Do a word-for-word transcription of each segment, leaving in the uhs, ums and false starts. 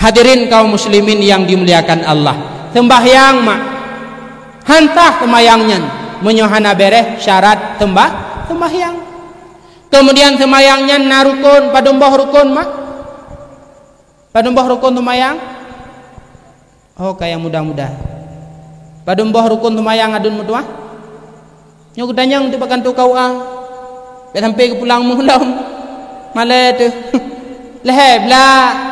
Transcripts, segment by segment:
Hadirin kaum muslimin yang dimuliakan Allah, seumbahyang mak, han sah seumbahyang nyan meunyoe hana bèrèh syarat seumbah-, seumbahyang. Keumudian seumbahyang nyan na rukon, padum boh rukon mak? Padum boh rukon seumbahyang? Oh, ka nyang muda-muda. Padum boh rukon seumbahyang aduen meutuwah? Nyoe geutanyong teuk bak kantô K U A. Bèk sampai geupulang meuh lom. Malèe teuh. Lhèe blah.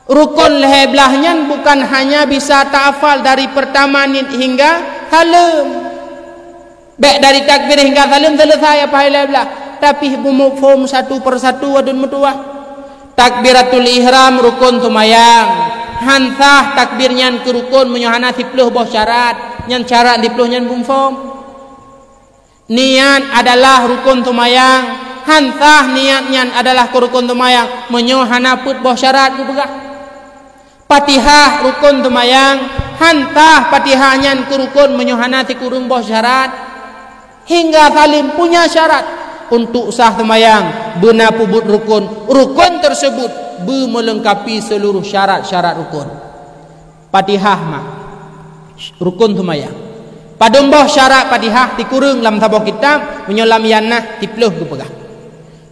Rukon lhèe blah nyan bukan hanya bisa tahafal dari pertama nit hingga saleuem. Bèk dari takbir hingga saleuem selesai apa hai lhèe blah, tapi beumuphom satu persatu aduen meutuwah. Takbiratul ihram rukon seumayang. Han sah takbir nyan keu rukon meunyoe hana siplôh boh syarat. Nyan syarat siplôh nyan beumuphom. Niat adalah rukon seumayang. Han sah niat nyan adalah keu rukon seumayang meunyoe hana peuet boh syarat geupeugah. Fatihah rukon seumayang, han sah Fatihah nyan keu rukon meunyoe hana sikureueng boh syarat. Hingga saleuem punya syarat. Untuk sah seumayang, beuna peubuet rukon. Rukon tersebut beumeulengkapi seluruh syarat-syarat rukon. Fatihah mak rukon seumayang. Padum boh syarat Fatihah sikureueng lam saboh kitab, meunyoe lam Ianah siplôh geupeugah.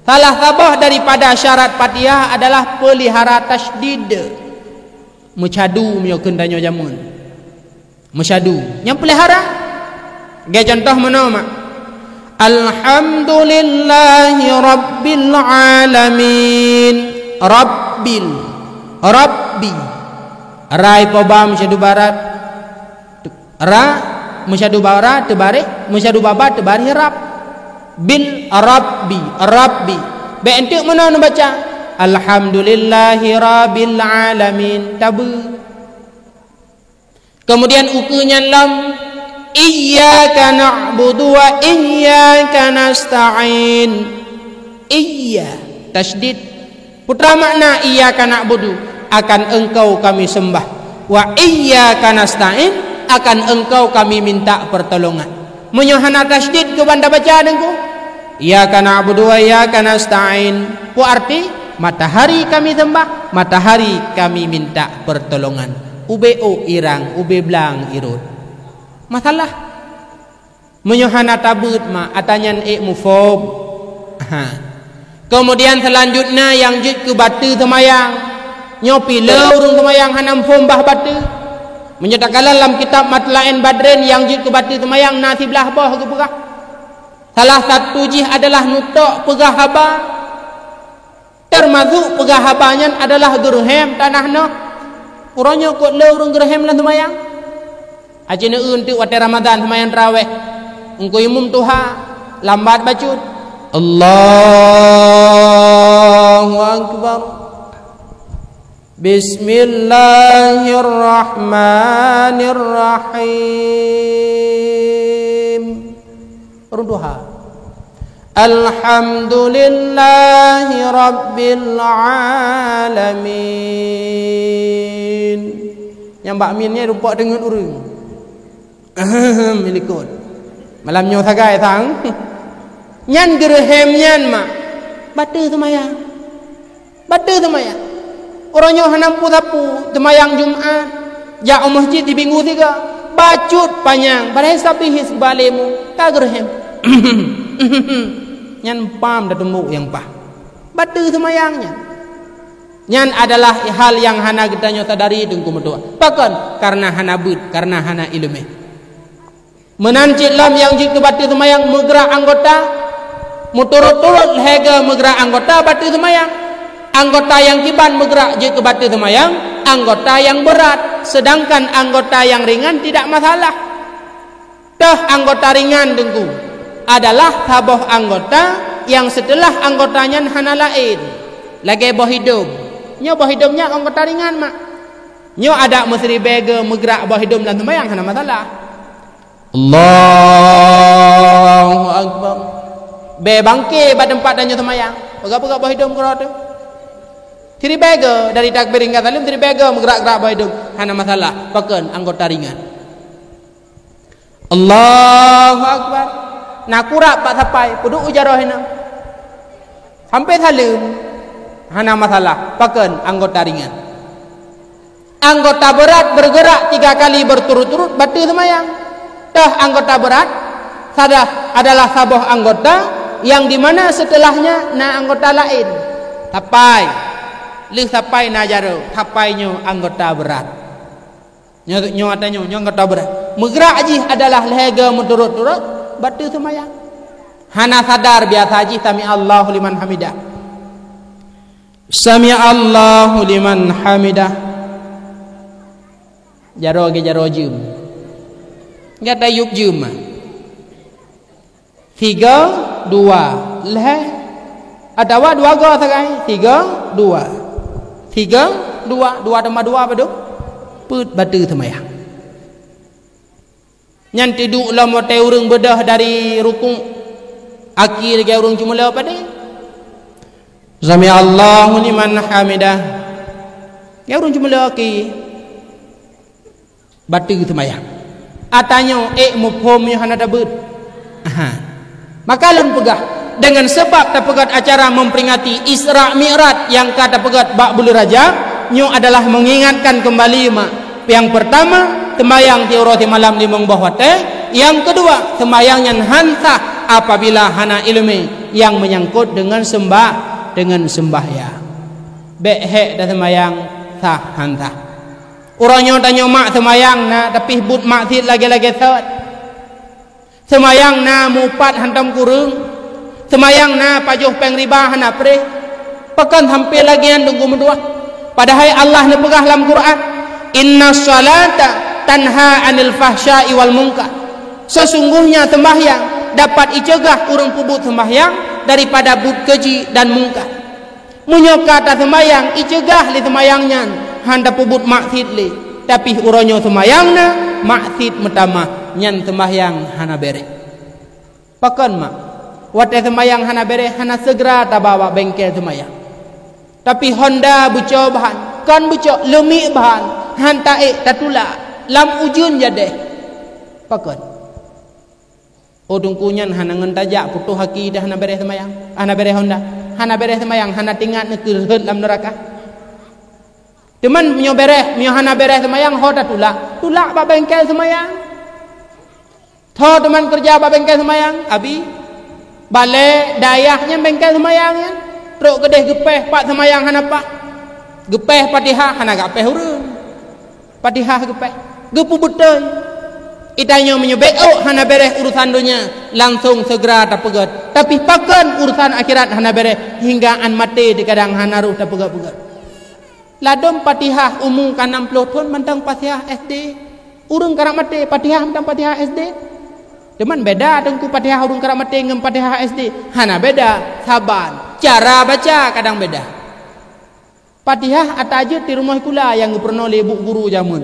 Salah saboh daripada syarat Fatihah adalah peulihara tasydid. Meusyadu meunyoe kheun tanyoe jameun. Meusyadu. Nyang peulihara. Lagèe contoh meunoe mak. Alhamdulillahi rabbil alamin. Rabbil. Rabbi. Ra ipoh ba meusyadu bak ra. Ra, meusyadu bak ra, teubaréh, meusyadu bak ba, teubaréh rab. Bil rabbi, rabbi. Bèk enteuk meunoe neubaca. Alhamdulillahi rabbil alamin. Tabeue. Keumudian ukeue nyan lom, iyyaka na'budu wa iyyaka nasta'in. Iyya, tasydid. Peue makna iyyaka na'budu, akan Engkau kami seumbah. Wa iyyaka nasta'in, akan Engkau kami minta pertolongan. Meunyoe hana tasydid keuban tabaca deungku, iyyaka na'budu wa iyyaka nasta'in. Peue arti? Matahari kami seumbah, matahari kami minta pertolongan. Ubé ôk irang, ubé blang irot. Masalah. Meunyoe hana tabeuet mak, ata nyan ék muphom. Ha. Keumudian seulanjutnya nyang jeuet keu bateue seumayang. Nyoe pih le ureueng seumayang hana muphom bah bateue. Meunyoe takalon lam kitab Matla'in Badrin nyang jeuet keu bateue seumayang na siblaih boh geupeugah. Salah satu jih adalah neutok peugah haba. Teumasok peugah haba nyan adalah geureuhem tanah noh. Uroe nyoe kot le ureueng geureuhem lam seumayang? Aci neueu teuk watèe Ramadan seumayang taraweh. Engku imum tuha, lambat bacut. Allahu Akbar. Bismillahirrahmanirrahim. Ureueng tuha. Alhamdulillahi rabbil alamin. Nyang bak min nyan rumpok teungeut ureueng. Ahem, likot. Malam nyoe sagai sang. Nyan geureuhem nyan mak. Bateue seumayang. Bateue seumayang. Uroe nyoe hana meusapeue seumayang Jumat. Jak u meuseujid di minggu sigoe. Bacut panyang, padahai sabe hé siba lé mu, ka geureuhem. Nyan pam tatumbok nyang paih. Bateue seumayang nyan. Nyan adalah hal nyang hana geutanyoe sadari teungku meutuah. Pakon? Karena hana beuet, karena hana iéleumé. Meunan cit lom nyang jeuet keu bateue seumayang meugrak anggota, meuturot-turot lhèe goe meugrak anggota bateue seumayang. Anggota nyang kiban meugrak jeuet keu bateue seumayang, anggota nyang beurat, seudangkan anggota nyang ringan tidak masalah. Toh anggota ringan teungku adalah saboh anggota nyang seuteulah anggota nyan hana laén, lagèe boh idôm. Nyoe boh idôm nyan anggota ringan mak. Nyoe adak meusiribèe goe meugrak boh idôm lam seumayang hana masalah. Allahu Akbar. Bèe bangke bak teumpat tanyoe seumayang. Peugah-peugah boh idôm keudroe teuh. Siribèe goe dari takbir hingga saleuem, siribèe goe meugrak-grak boh idôm. Hana masalah. Pakon? Anggota ringan. Allahu Akbar. Na kurab bak sapai, peuduek u jaroe inong. Sampai saleuem. Hana masalah. Pakon? Anggota ringan. Anggota berat bergerak tiga kali berturut-turut, bateue seumayang. Teuh anggota berat, sadah adalah saboh anggota yang di mana setelahnya na anggota laén. Sapai, lheueh sapai na jaroe, sapai nyoe anggota berat. Nyoe, nyoe ata nyoe, nyoe anggota berat. Meugerak jih adalah lhée go meuturot-turot, bateue seumayang. Hana sadar biasa jih, "Sami'allahu liman hamidah." "Sami'allahu liman hamidah." Jaroe geujaroe jeuem. Gata yup jeuem, ah. Tiga, dua, lhée. Atawa dua go sagai. Tiga, dua. Tiga, dua. Dua tambah dua padum? Peuet, bateue seumayang. Nyan tiduek lom watée ureuëng beudôh dari rukuk. Akhé lagée ureuëng ceumeuleuh padé. "Sami'allahu liman hamidah." Ya ureuëng ceumeuleuh akhé. Bateue seumayang. Ata nyoe ék muphom nyoe hana tabeuet. Aha. Maka lôn peugah, deungon sabab tapeugét acara memperingati Isra Mi'raj nyang ka tapeugét bak buleuen Rajab, nyoe adalah mengingatkan kembali, mak. Nyang pertama, sembahyang siuroe simalam limong boh watée. Nyang kedua, sembahyang nyan han sah apabila hana iéleumé nyang menyangkut deungon sembah-, deungon sembahyang. Bék hék taseumbahyang sah han sah. Uroe nyoe tanyoe mak seumayang na, tapi buet maksiet lagée-lagée sot. Seumayang na mupat hantom kureueng. Seumayang na pajoh péng riba hana preh. Pakon sampoe lagée nyan teungku meutuah? Padahai Allah neupeugah lam Quran, "Inna sholata tanha anil fahsya'i wal munkar." Sesungguhnya sembahyang dapat icegah ureuëng peubuet sembahyang daripada buet keji dan mungkar. Meunyoe ka taseumayang, iceugah lé seumayang nyan, han tapeubuet maksiet lé. Tapi uroe nyoe seumayang na, maksiet meutamah, nyan seumayang hana béreh. Pakon mak? Watée seumayang hana béreh, hana seugera taba bak bengkel seumayang. Tapi honda beucok bahan, kon beucok, leumiek bahan, han taék tatulak, lam ujeuen jadeh. Pakon? Oh, teungku nyan hana ngon tajak, putôh aki dah hana béreh seumayang, hana béreh honda, hana béreh seumayang, hana teuingat neukeuh rhot lam neuraka. Teuma meunyoe béreh, meunyoe hana béreh seumayang, ho tatulak, tulak bak bengkel seumayang. Tho teuma keureuja bak bengkel seumayang, abi, balée, dayah nyan bengkel seumayang nyan, trok keudeh geupéh pat seumayang hana paih, geupéh Fatihah hana gapéh ureuëng. Fatihah geupéh, geupeubeutôi. Itanyoe meunyoe bék ôk hana béreh urusan donya, langsong seugera tapeugét. Tapi pakon urusan akhirat hana béreh, hingga án maté teukadang hana roh tapeugét-peugét. Ladôm Fatihah umu ka nam ploh thon mantong Fatihah S D. Ureuëng karab maté Fatihah mantong Fatihah S D. Teuma beda teungku Fatihah ureuëng karab maté ngon Fatihah S D. Hana beda, saban. Cara baca kadang beda. Fatihah ata jeuet di rumoh sikula nyang geupeurunoe lé bu guru jameun.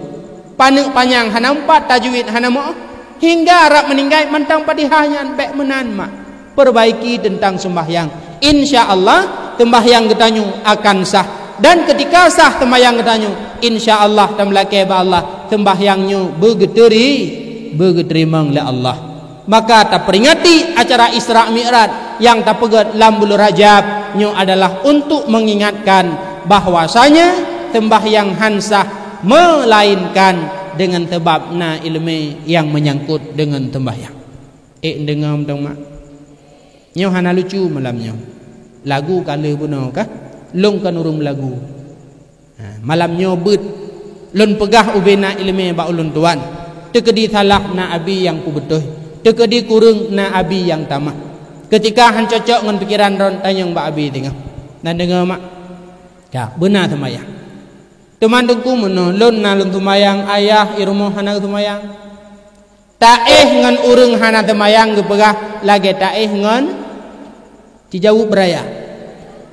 Paneuk panyang hana meupat, tajwid hana meu'oh, hingga rab meuninggai mantong Fatihah nyan bék meunan mak. Perbaiki teuntang seumbahyang. Insya Allah, seumbahyang geutanyoe akan sah. Dan keutika sah seumbahyang geutanyoe, insya Allah tameulakée bak Allah, seumbahyang nyoe beugeuteri-, beugeuteurimong lé Allah. Maka taperingati acara Isra Mi'raj nyang tapeugét lam buleuen Rajab nyoe adalah untuk mengingatkan bahwasanya seumbahyang han sah meulainkan deungon sabab na iéleumé nyang meunyangkot deungon seumbahyang. Ék deungoe mantong mak. Nyoe hana lucu malam nyoe. Lagu ka lheueh bunoe kah? Lôn kon ureuëng meulagu. Ha, malam nyoe beuet lôn peugah ubé na iéleumé bak ulôn tuan. Teukeudi salah na abi nyang peubeutôi. Teukeudi kureueng na abi nyang tamah. Keutika han cocok ngon pikeran droe tanyong bak abi teungoh. Na deungoe mak? Ka, beuna seumayang. Teuma teungku meunoe, lôn na lôn seumayang, ayah i rumoh hana seumayang. Taéh ngon ureuëng hana seumayang geupeugah lagée taéh ngon Cijaweueb raya.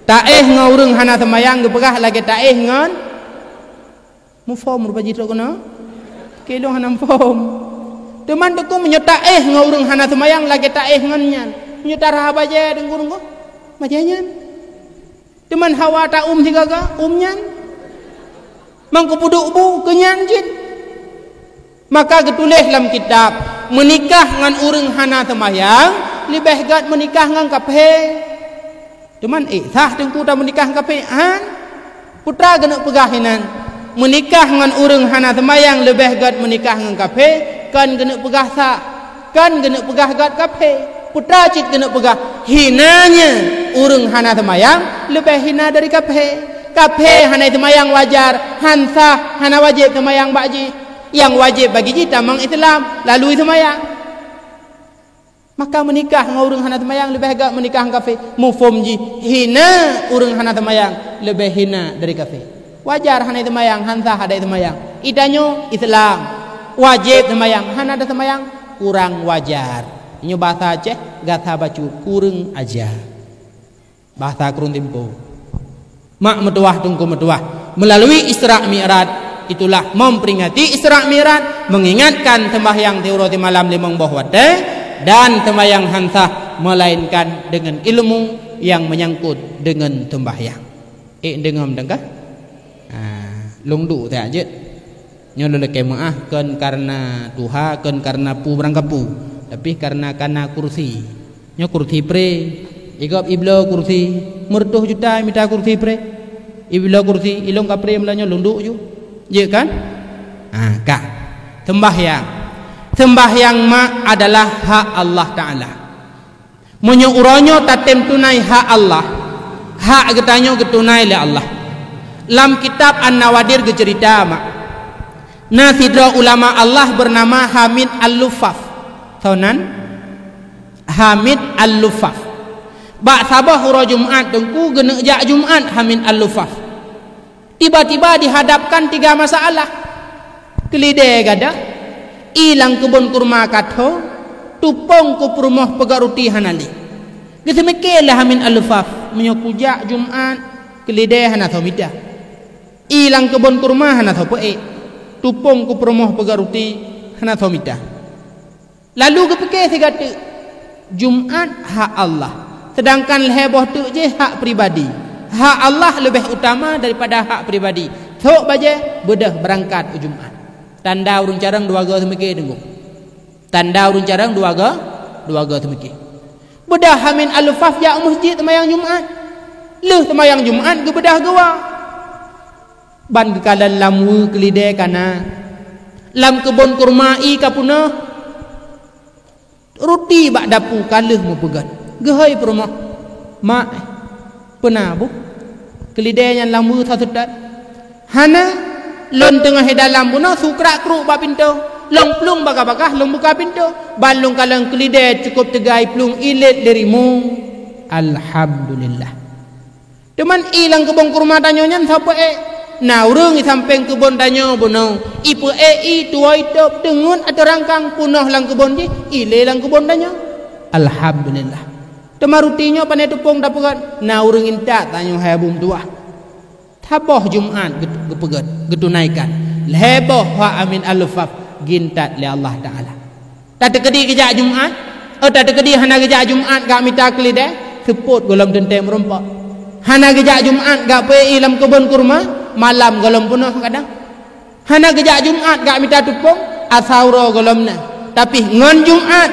Taéh ngon ureuëng hana seumayang geupeugah lagée taéh ngon muphom rupa jih trok keunoe. Kilong hana muphom. Teuma teungku meunyoe taéh ngon ureuëng hana seumayang lagée taéh ngon nyan. Meunyoe tarah bajée deungguru-deungguru, bajée nyan. Teuma hawa ta um sigaga, um nyan. Mangko puduk bu keu nyan cit. Maka geutuléh lam kitab, meunikah ngon ureuëng hana seumayang leubeh gét meunikah ngon kaphé. Teuma ék sah teungku tameunikah ngon kaphé? Han. Putra geuneuk peugah inan, Meunikah ngon ureuëng hana seumayang leubeh gét meunikah ngon kafé, kon geuneuk peugah sa, kon geuneuk peugah gét kafé. Peue teuma cit geuneuk peugah, hina nyoe ureuëng hana seumayang leubeh hina dari kafé. Kafé hana seumayang wajar, han sah, hana wajéb seumayang bak jih. Nyang wajéb bagi jih tamong Islam, lalu seumayang. Maka meunikah ngon ureuëng hana seumayang leubeh gét meunikah ngon kafé. Muphom jih, hina ureuëng hana seumayang leubeh hina dari kafé. Wajar hana seumayang, han sah adak seumayang. Geutanyoe Islam, wajéb seumayang, hana ada seumayang, kurang wajar. Nyoe basa Aceh, gata bacut, kureueng aja. Basa kureueng timpo. Mak meutuwah, teungku meutuwah, meulalu Isra Mi'raj, itulah memperingati Isra Mi'raj, mengingatkan sembahyang siuroe simalam limong boh watée, dan sembahyang han sah melainkan dengan ilmu yang menyangkut dengan sembahyang. Ék deungoe meudangka? Ah, lôn duek that jeuet. Nyoe lôn lakée meuáh, kon kareuna tuha, kon kareuna peue barangkapeue, tapi kareuna kana kursi. Nyoe kursi pré. Igob ibloe kursi, meureutoh juta mita kursi pré. Ibloe kursi, ilôn ka pré, meulanyoe lôn duek ju. Jeuet kan? Ah, ka. Sembahyang. Sembahyang mak adalah hak Allah Taala. Meunyoe uroe nyoe tatem tunai hak Allah, hak geutanyoe geutunai lé Allah. Lam kitab An-Nawadir geuceurita mak, na sidroe ulama Allah beunama Hamid Al-Luffaf. Soe nan? Hamid Al-Luffaf. Bak saboh uroe Jumat teungku geuneuk jak Jumat Hamid Al-Luffaf. Tiba-tiba dihadapkan tiga masalah. Keulidée gadôh, ie lam keubon kurma ka tho, tupông keu peurumoh peugöt ruti hana lé. Geuseumiké lé Hamid Al-Luffaf, "Meunyoe kujak Jumat, keulidée hana soe mita. Ie lam keubon kurma hana soe peuék, tupông keu peurumoh peugöt ruti hana soe mita." Lalu geupike siga teuk, Jumat hak Allah, seudangkan lhée boh teuk jih hak pribadi. Hak Allah leubeh utama daripada hak pribadi. Sôk bajée beudôh beurangkat u Jumat. Tanda ureuëng carông dua goe seumike deungoe. Tanda ureuëng carông dua goe, dua goe seumike. Beudôh Hamid Al-Luffaf jak u meuseujid seumayang Jumat. Lheueh seumayang Jumat geubeudôh geuwa. Ban geukalon lam weue keulidée ka na, lam keubon kurma ie ka peunoh, ruti bak dapu ka lheueh meupeugöt. Geuhôi peurumoh, "Mak, peue na boh? Keulidée nyan lam weue saseutôt?" "Hana, lôn teungoh di dalam bunoe su krak-kruk bak pintoe. Lôn plueng bagaih-bagaih lôn buka pintoe. Ban lôn kalon keulidée cukôp teuga iplueng ilet lé rimueng." Alhamdulillah. Teuma ie lam keubon kurma tanyoe nyan sapeue? Na ureuëng di sampéng keubon tanyoe bunoe, ipeuék ie tuwoe itôb teungeut ateueh rangkang peunoh lam keubon jih, ie lé lam keubon tanyoe. Alhamdulillah. Teuma ruti nyoe pane tupông tapeugöt? Na ureuëng intat tanyoe hai bum tuwah. Saboh Jumat geupeugöt, geutunaikan. Lhée boh hak Hamid Al-Luffaf geuintat lé Allah Taala. Tateukeudi geujak Jumat, oh, tateukeudi hana geujak Jumat gak mita keulidée, seupôt gohlom teuntée meurumpok. Hana geujak Jumat gak peuék ie lam keubon kurma, malam gohlom peunoh kadang. Hana geujak Jumat gak mita tupông, asa uroe gohlom na. Tapi ngon Jumat,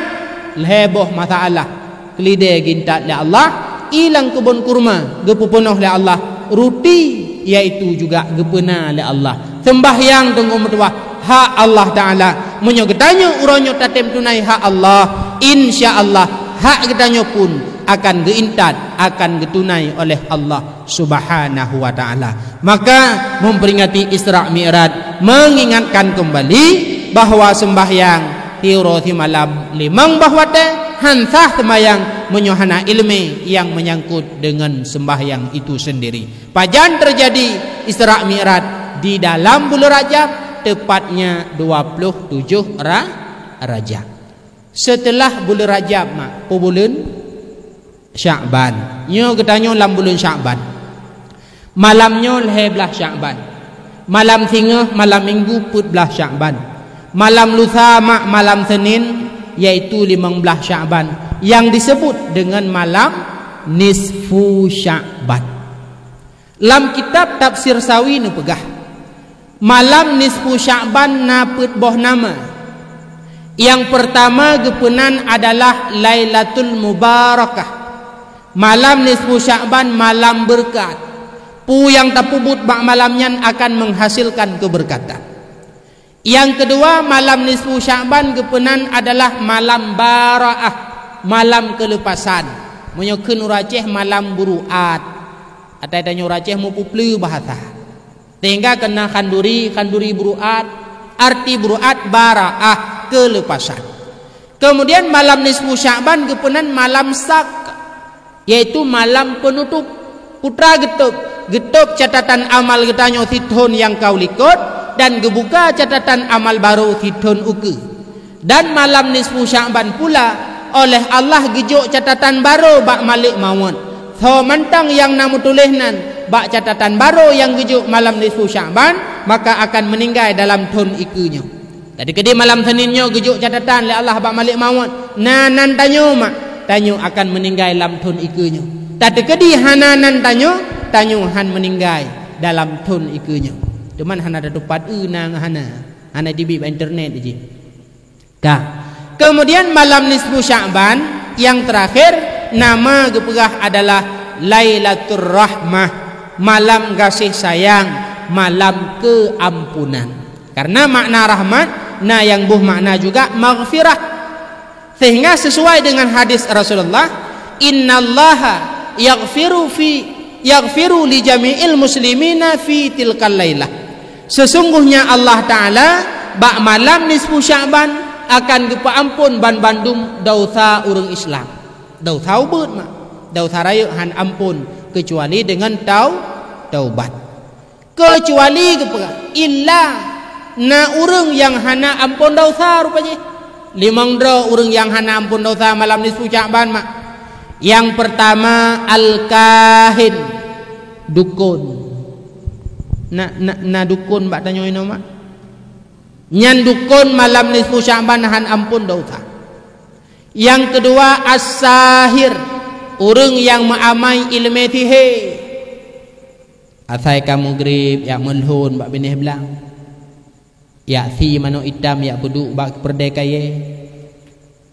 lhée boh masalah. Keulidée geuintat lé Allah, ie lam keubon kurma geupeupunoh lé Allah, ruti, yaitu juga geupeuna lé Allah. Seumbahyang teungku meutuwah, hak Allah Taala. Meunyoe geutanyoe uroe nyoe tatem tunai hak Allah, insya Allah hak geutanyoe pun akan geuintat, akan geutunai oleh Allah Subhanahu wa Taala. Maka, memperingati Isra Mi'raj mengingatkan kembali bahwa sembahyang tiroe simalam limong boh watée han sah seumayang meunyoe hana iéleumé nyang menyangkut deungon sembahyang itu sendiri. Pajan teujadi Isra Mi'raj? Di dalam buleuen Rajab, tepatnya dua puluh tujuh Ra-, Rajab. Seuteulah buleuen Rajab mak, peue buleuen? Syakban. Nyoe geutanyoe lam buleuen Syakban. Malam nyoe lhée blaih Syakban. Malam singoh, malam Minggu, peuet blaih Syakban. Malam lusa mak malam Seunin, yaitu limong blaih Syakban, nyang disebut deungon malam nisfu Syakban. Lam kitab Tafsir Sawi neupeugah, malam nisfu Syakban na peuet boh nama. Nyang peurtama geupeunan adalah Lailatul Mubarakah. Malam nisfu Syakban malam beureukat. Peue nyang tapeubuet bak malam nyan akan menghasilkan keubeureukahan. Nyang keudua, malam nisfu Sya'ban geupeunan adalah malam baraah, malam keuleupasan. Meunyoe kheun ureuëng Aceh, malam buruat. Atai tanyoe ureuëng Aceh meupeue-peue bahasa. Sehingga keunan khanduri, khanduri buruat, arti buruat baraah, keuleupasan. Kemudian malam nisfu Sya'ban geupeunan malam sak, yaitu malam penutup. Peue teuma geutôb, geutôb catatan amal geutanyoe sithon nyang ka likot dan geubuka catatan amal barô sithon ukeue. Dan malam nisfu Sya'ban pula, oleh Allah geujok catatan barô bak malek mawöt. Soe mantong nyang na meutuléh nan bak catatan barô nyang geujok malam nisfu Sya'ban, maka akan meuninggai dalam thon ikeue nyoe. Tateukeudi malam Senin nyoe geujok catatan lé Allah bak malek mawöt, na nan tanyoe mak, tanyoe akan meuninggai lam thon ikeue nyoe. Tateukeudi hana nan tanyoe, tanyoe han meuninggai dalam thon ikeue nyoe. Teuma hana tatupat eu na ngon hana, hana jibi bak internet jih. Ka. Kemudian malam nisfu Sya'ban nyang terakhir nama geupeugah adalah Lailatul Rahmah, malam gaséh sayang, malam keuampunan. Karena makna rahmat na nyang boh makna juga maghfirah. Sehingga sesuai dengan hadis Rasulullah, "Innallaha yaghfiru fi, yaghfiru li jami'il muslimina fi tilkal lailah." Sesungguhnya Allah Ta'ala bak malam nisfu Sya'ban akan geupeuamphon banbandum dausa ureuëng Islam. Dausa ubeut mak, dausa rayeuk han amphon keucuali deungon tau-, taubat. Keucuali geupeugah, illa na ureuëng nyang hana amphon dausa rupa jih. Limong droe ureuëng nyang hana amphon dausa malam nisfu Sya'ban mak. Nyang peurtama al-kahin, dukon. Na, na, na dukon bak tanyoe inoe mak. Nyan dukon malam nisfu Sya'ban han amphon dausa. Nyang keudua as-sahir, ureuëng nyang meuamai iéleumé sihé. Asai ka meugrib, jak meulhon bak binéh blang. Jak sie manok itam, jak peuduek bak peureudée kayée.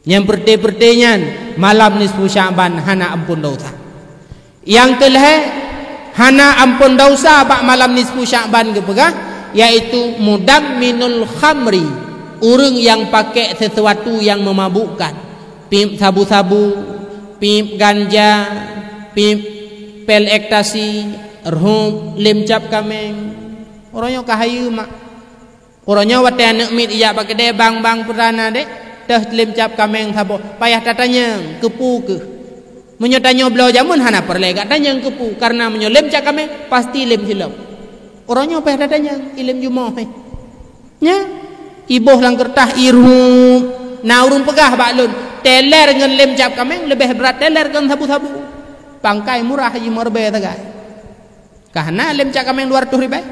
Nyang peureté-peureté nyan malam nisfu Sya'ban hana amphon dausa. Nyang keulhée hana amphon dausa bak malam nisfu Sya'ban geupeugah, yaitu mudamminul khamri, ureuëng nyang pakék sesuatu nyang meumabukkan. Piep sabu-sabu, piep ganja, piep pil ekstasi, rhub, lém cap kaméng. Uroe nyoe ka hayeue mak. Uroe nyoe watée aneuëk miet ijak bak keudée bang-bang peurana deh, teuh lém cap kaméng saboh, payah tatanyong keupeue keuh. Meunyoe tanyoe bloe jameun hana peureulée gak tanyong keupeue, kareuna meunyoe lém cap kaméng pasti lém silop. Uroe nyoe payah tatanyong, i lém jumoh heh. Nya, iboh lam keureutah irhub. Na ureuëng peugah bak lôn, teler ngon lém cap kaméng leubeh brat teler ngon sabu-sabu. Pangkai murah jimeureubée sagai. Ka hana lém cap kaméng dua ratus ribée.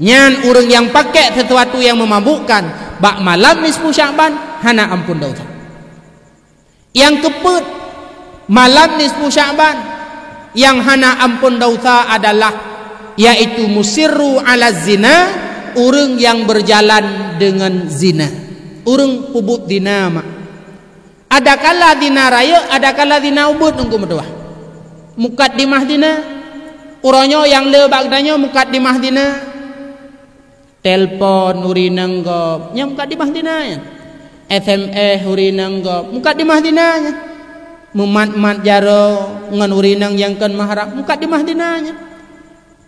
Nyan ureuëng nyang pakék sesuatu nyang meumabukkan bak malam nisfu Sya'ban hana amphon dausa. Nyang keupeuet, malam nisfu Sya'ban nyang hana amphon dausa adalah, yaitu musirru ala zina, ureuëng nyang beujalan deungon zina. Ureuëng peubuet zina mak. Adakala zina rayeuk, adakala zina ubeut nunggu meutuah. Mukaddimah zina. Uroe nyoe nyang le bak geutanyoe mukaddimah zina. Telepon ureuëng inong gob, nyan mukaddimah zina nyan. S M S ureuëng inong gob, mukaddimah zina nyan. Meumat-mat jaroe ngon ureuëng inong nyang kon mahram, mukaddimah zina nyan.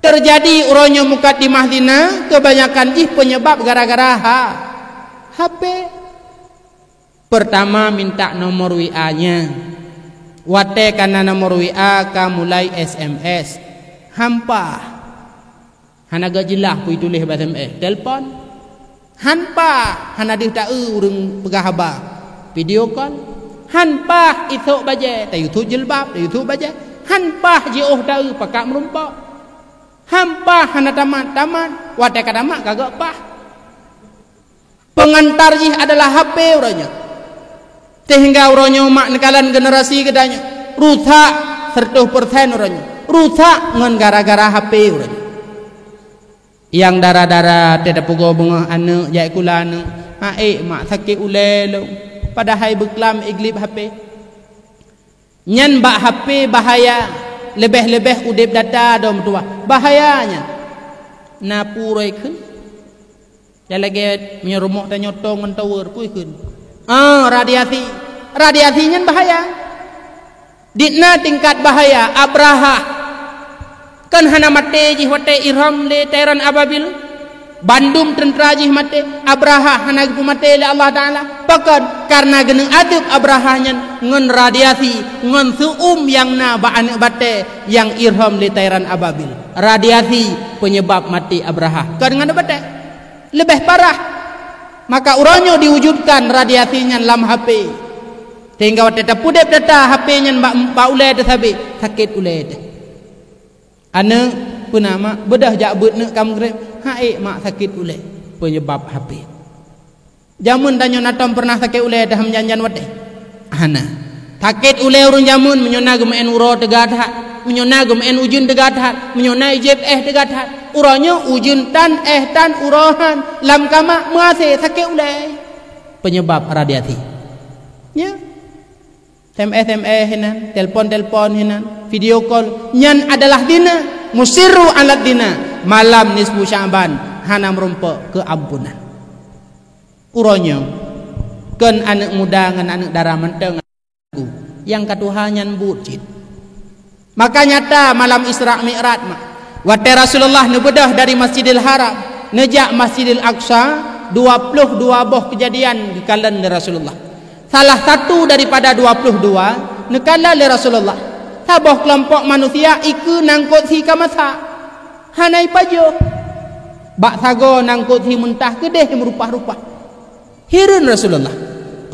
Teujadi uroe nyoe mukaddimah zina, keubanyakan jih peunyebab gara-gara ha-, H P. Peurtama minta nomor W A nyan. Watée ka na nomor W A ka mulai S M S. Hampah. Hana geujeulaih peue tuléh bak S M S. Telepon. Hampah. Hana deuh taeu ureuëng peugah haba. Video call. Hampah isok bajée, tayue sôk jilbab, tayue sôk bajée. Hampah jiôh taeu pakat meurumpok. Hampah hana tamat-tamat. Watée ka tamat ka geuh pah. Peungantar jih adalah H P uroe nyoe. Sehingga uroe nyoe mak neukalon generasi geutanyoe rusak seratus persen uroe nyoe. Rusak ngon gara-gara H P uroe nyoe. Nyang dara-dara teuh tapeugoe beungoh aneuëk jai kula aneuëk, "Aék mak, sakét ulée lôn." Padahai beuklam iglib H P. Nyan bak H P bahaya. Leubeh-leubeh udeb data dom tuah. Bahaya nyan. Na puroi kheun. Ya lagée meunyoe rumoh tanyoe tong ngon tower, pui kheun. Ah, radiasi. Radiasi nyan bahaya. Di na tingkat bahaya Abrahah. Kan hana maté jih watée irham lé tairan ababil. Bandum teuntra jih maté. Abrahah hana geupeumaté lé Allah Taala. Pakon? Karena geuneuk adeueb Abrahah nyan ngon radiasi, ngon seuuem nyang na bak aneuëk batée nyang irham lé tairan ababil. Radiasi penyebab maté Abrahah. Kon ngon batée. Leubeh parah. Maka uroe nyoe diwujudkan radiasi nyan lam H P. Sehingga watée tapeudeb data H P nyan bak, bak ulée teuh sabe, sakét ulée teuh. Aneuëk, peue na mak, beudôh jak beuet neuk ka meugreb. Hai mak, sakét ulée. Penyebab H P. Jameun tanyoe na tom pernah sakét ulée teuh lam jan-jan watée? Hana. Sakét ulée ureuëng jameun meunyoe na geumeu'en uroe teuga that, meunyoe na geumeu'en ujeuen teuga that, meunyoe na ijeb éh teuga that. Uroe nyoe ujeuen tan, éh tan, uroe han, lam kama meuhase sakét ulée. Penyebab radiasi. Ya. S M S, S M S hinan, telepon-telepon hinan, video call, nyan adalah zina, musirru ala zina, malam nisfu Sya'ban, hana meurumpok keuampunan. Uroe nyoe, kon aneuëk muda ngon aneuëk dara mantong nyang ka tuha nyan buet cit. Maka nyata malam Isra Mi'raj mak, watée Rasulullah neubeudôh dari Masjidil Haram neujak Masjidil Aqsa, dua ploh dua boh keujadian geukalon lé Rasulullah. Salah satu daripada dua ploh dua neukalon lé Rasulullah, saboh keulompok manusia ikeue nangkot sie ka masak, hana ipajoh. Bak sagoe nangkot sie meuntah keudeh meurupah-rupah. Hireuen Rasulullah,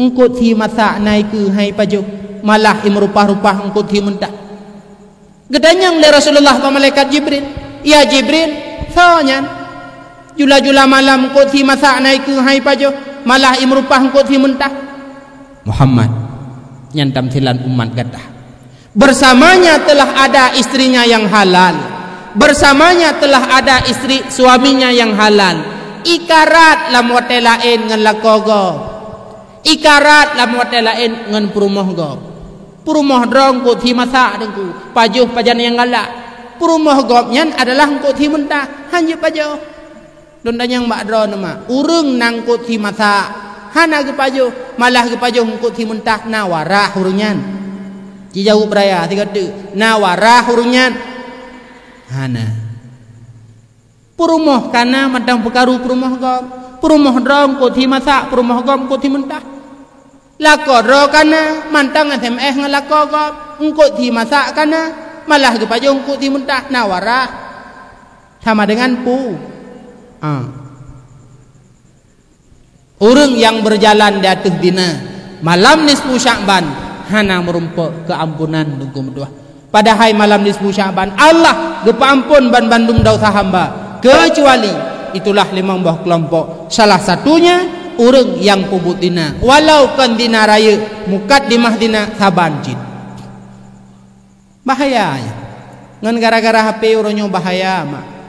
eungkot sie masak na ikeue han ipajoh, malah imeurupah-rupah eungkot sie meuntah. Geutanyong lé Rasulullah bak malaikat Jibril, "Ya Jibril, soe nyan? Jula-jula malam eungkot sie masak na ikeue han ipajoh, malah imeurupah eungkot sie meuntah." "Muhammad, nyan tamsilan umat gata. Bersamanya telah ada istrinya yang halal. Bersamanya telah ada istri suaminya yang halal. Ikarat lam watée laén ngon lakoe gob. Ikarat lam watée laén ngon peurumoh gob." Peurumoh droe eungkot sie masak Teungku, pajoh pajan nyang galak. Peurumoh gob nyan adalah eungkot sie meuntah, han jeuet pajoh. Lôn tanyong bak droeneuh mak, ureuëng nangkot sie masak, hana geupajoh, malah geupajoh eungkot sie meuntah, na warah ureuëng nyan? Jijaweueb raya sigoe teuk, na warah ureuëng nyan? Hana. Peurumoh ka na mantong peukaru peurumoh gob. Peurumoh droe eungkot sie masak, peurumoh gob eungkot sie meuntah. Lakoe droe ka na mantong S M S ngon lakoe gob, eungkot sie masak ka na, malah geupajoh eungkot sie meuntah, na warah. Sama dengan pu. Ah. Ureuëng nyang beujalan di ateueh zina malam nisfu Sya'ban hana meurumpok keuampunan Teungku meutuah. Padahai malam nisfu Sya'ban Allah geupeuampon banmandum desya hamba, keucuali itulah limong boh keulompok. Salah satunya ureuëng nyang peubuet zina, walau kon zina rayeuk, mukaddimah zina saban cit. Bahaya nyan. Ngon gara-gara H P uroe nyoe bahaya mak.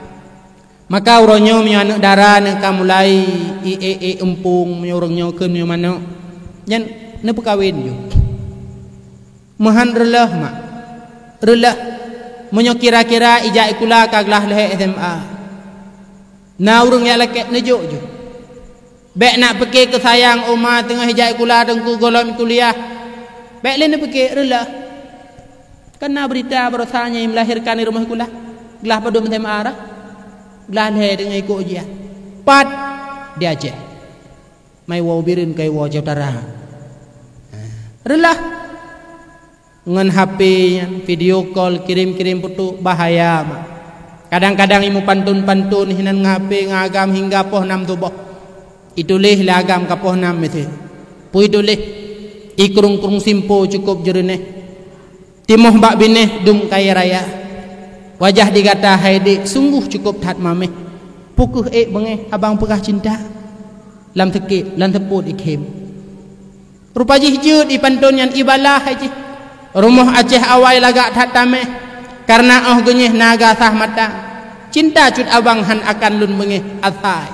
Maka uroe nyoe meunyoe aneuëk dara neuh ka mulai i-e-e eumpung, meunyoe ureuëng nyoe kheun meunyoe manok, nyan neupeukawen ju. Meuhan reuloh mak. Reuloh. Meunyoe kira-kira ijak sikula ka glah lhée S M A. Na ureuëng jak lakée neujok ju. Bék nak pike keusayang uma teungoh ijak sikula Teungku gohlom kuliah. Bék lé neupike reuloh. Kan na beurita baroesa nyang melahirkan di rumoh sikula. Glah padum S M A rah. Glah lhée teungoh ikok ujian. Pat di Aceh. Mai woe Bireuen kai woe Aceh Utara. Reuloh. Ngon H P nyan, video call, kirim-kirim foto, bahaya mak. Kadang-kadang imeupanton-panton hinan ngon H P, ngon agam hingga poh nam suboh. Ituléh lé agam ka poh nam miseue. Peue ituléh? Ikrung-krung simpo cukup jeureunéh. Timoh bak binéh dum kayée raya. Wajah di gata hai dék sungguh cukup that maméh. Peu kheueh ék beungéh abang peugah cinta? Lam seukek, lam seupôt ikhém. Rupa jih jeuet ipanton nyan ibalah hai jih. Rumoh Aceh awai lagak that taméh, kareuna óh geunyeh na gasah mata. Cinta cut abang han akan lôn beungéh asai.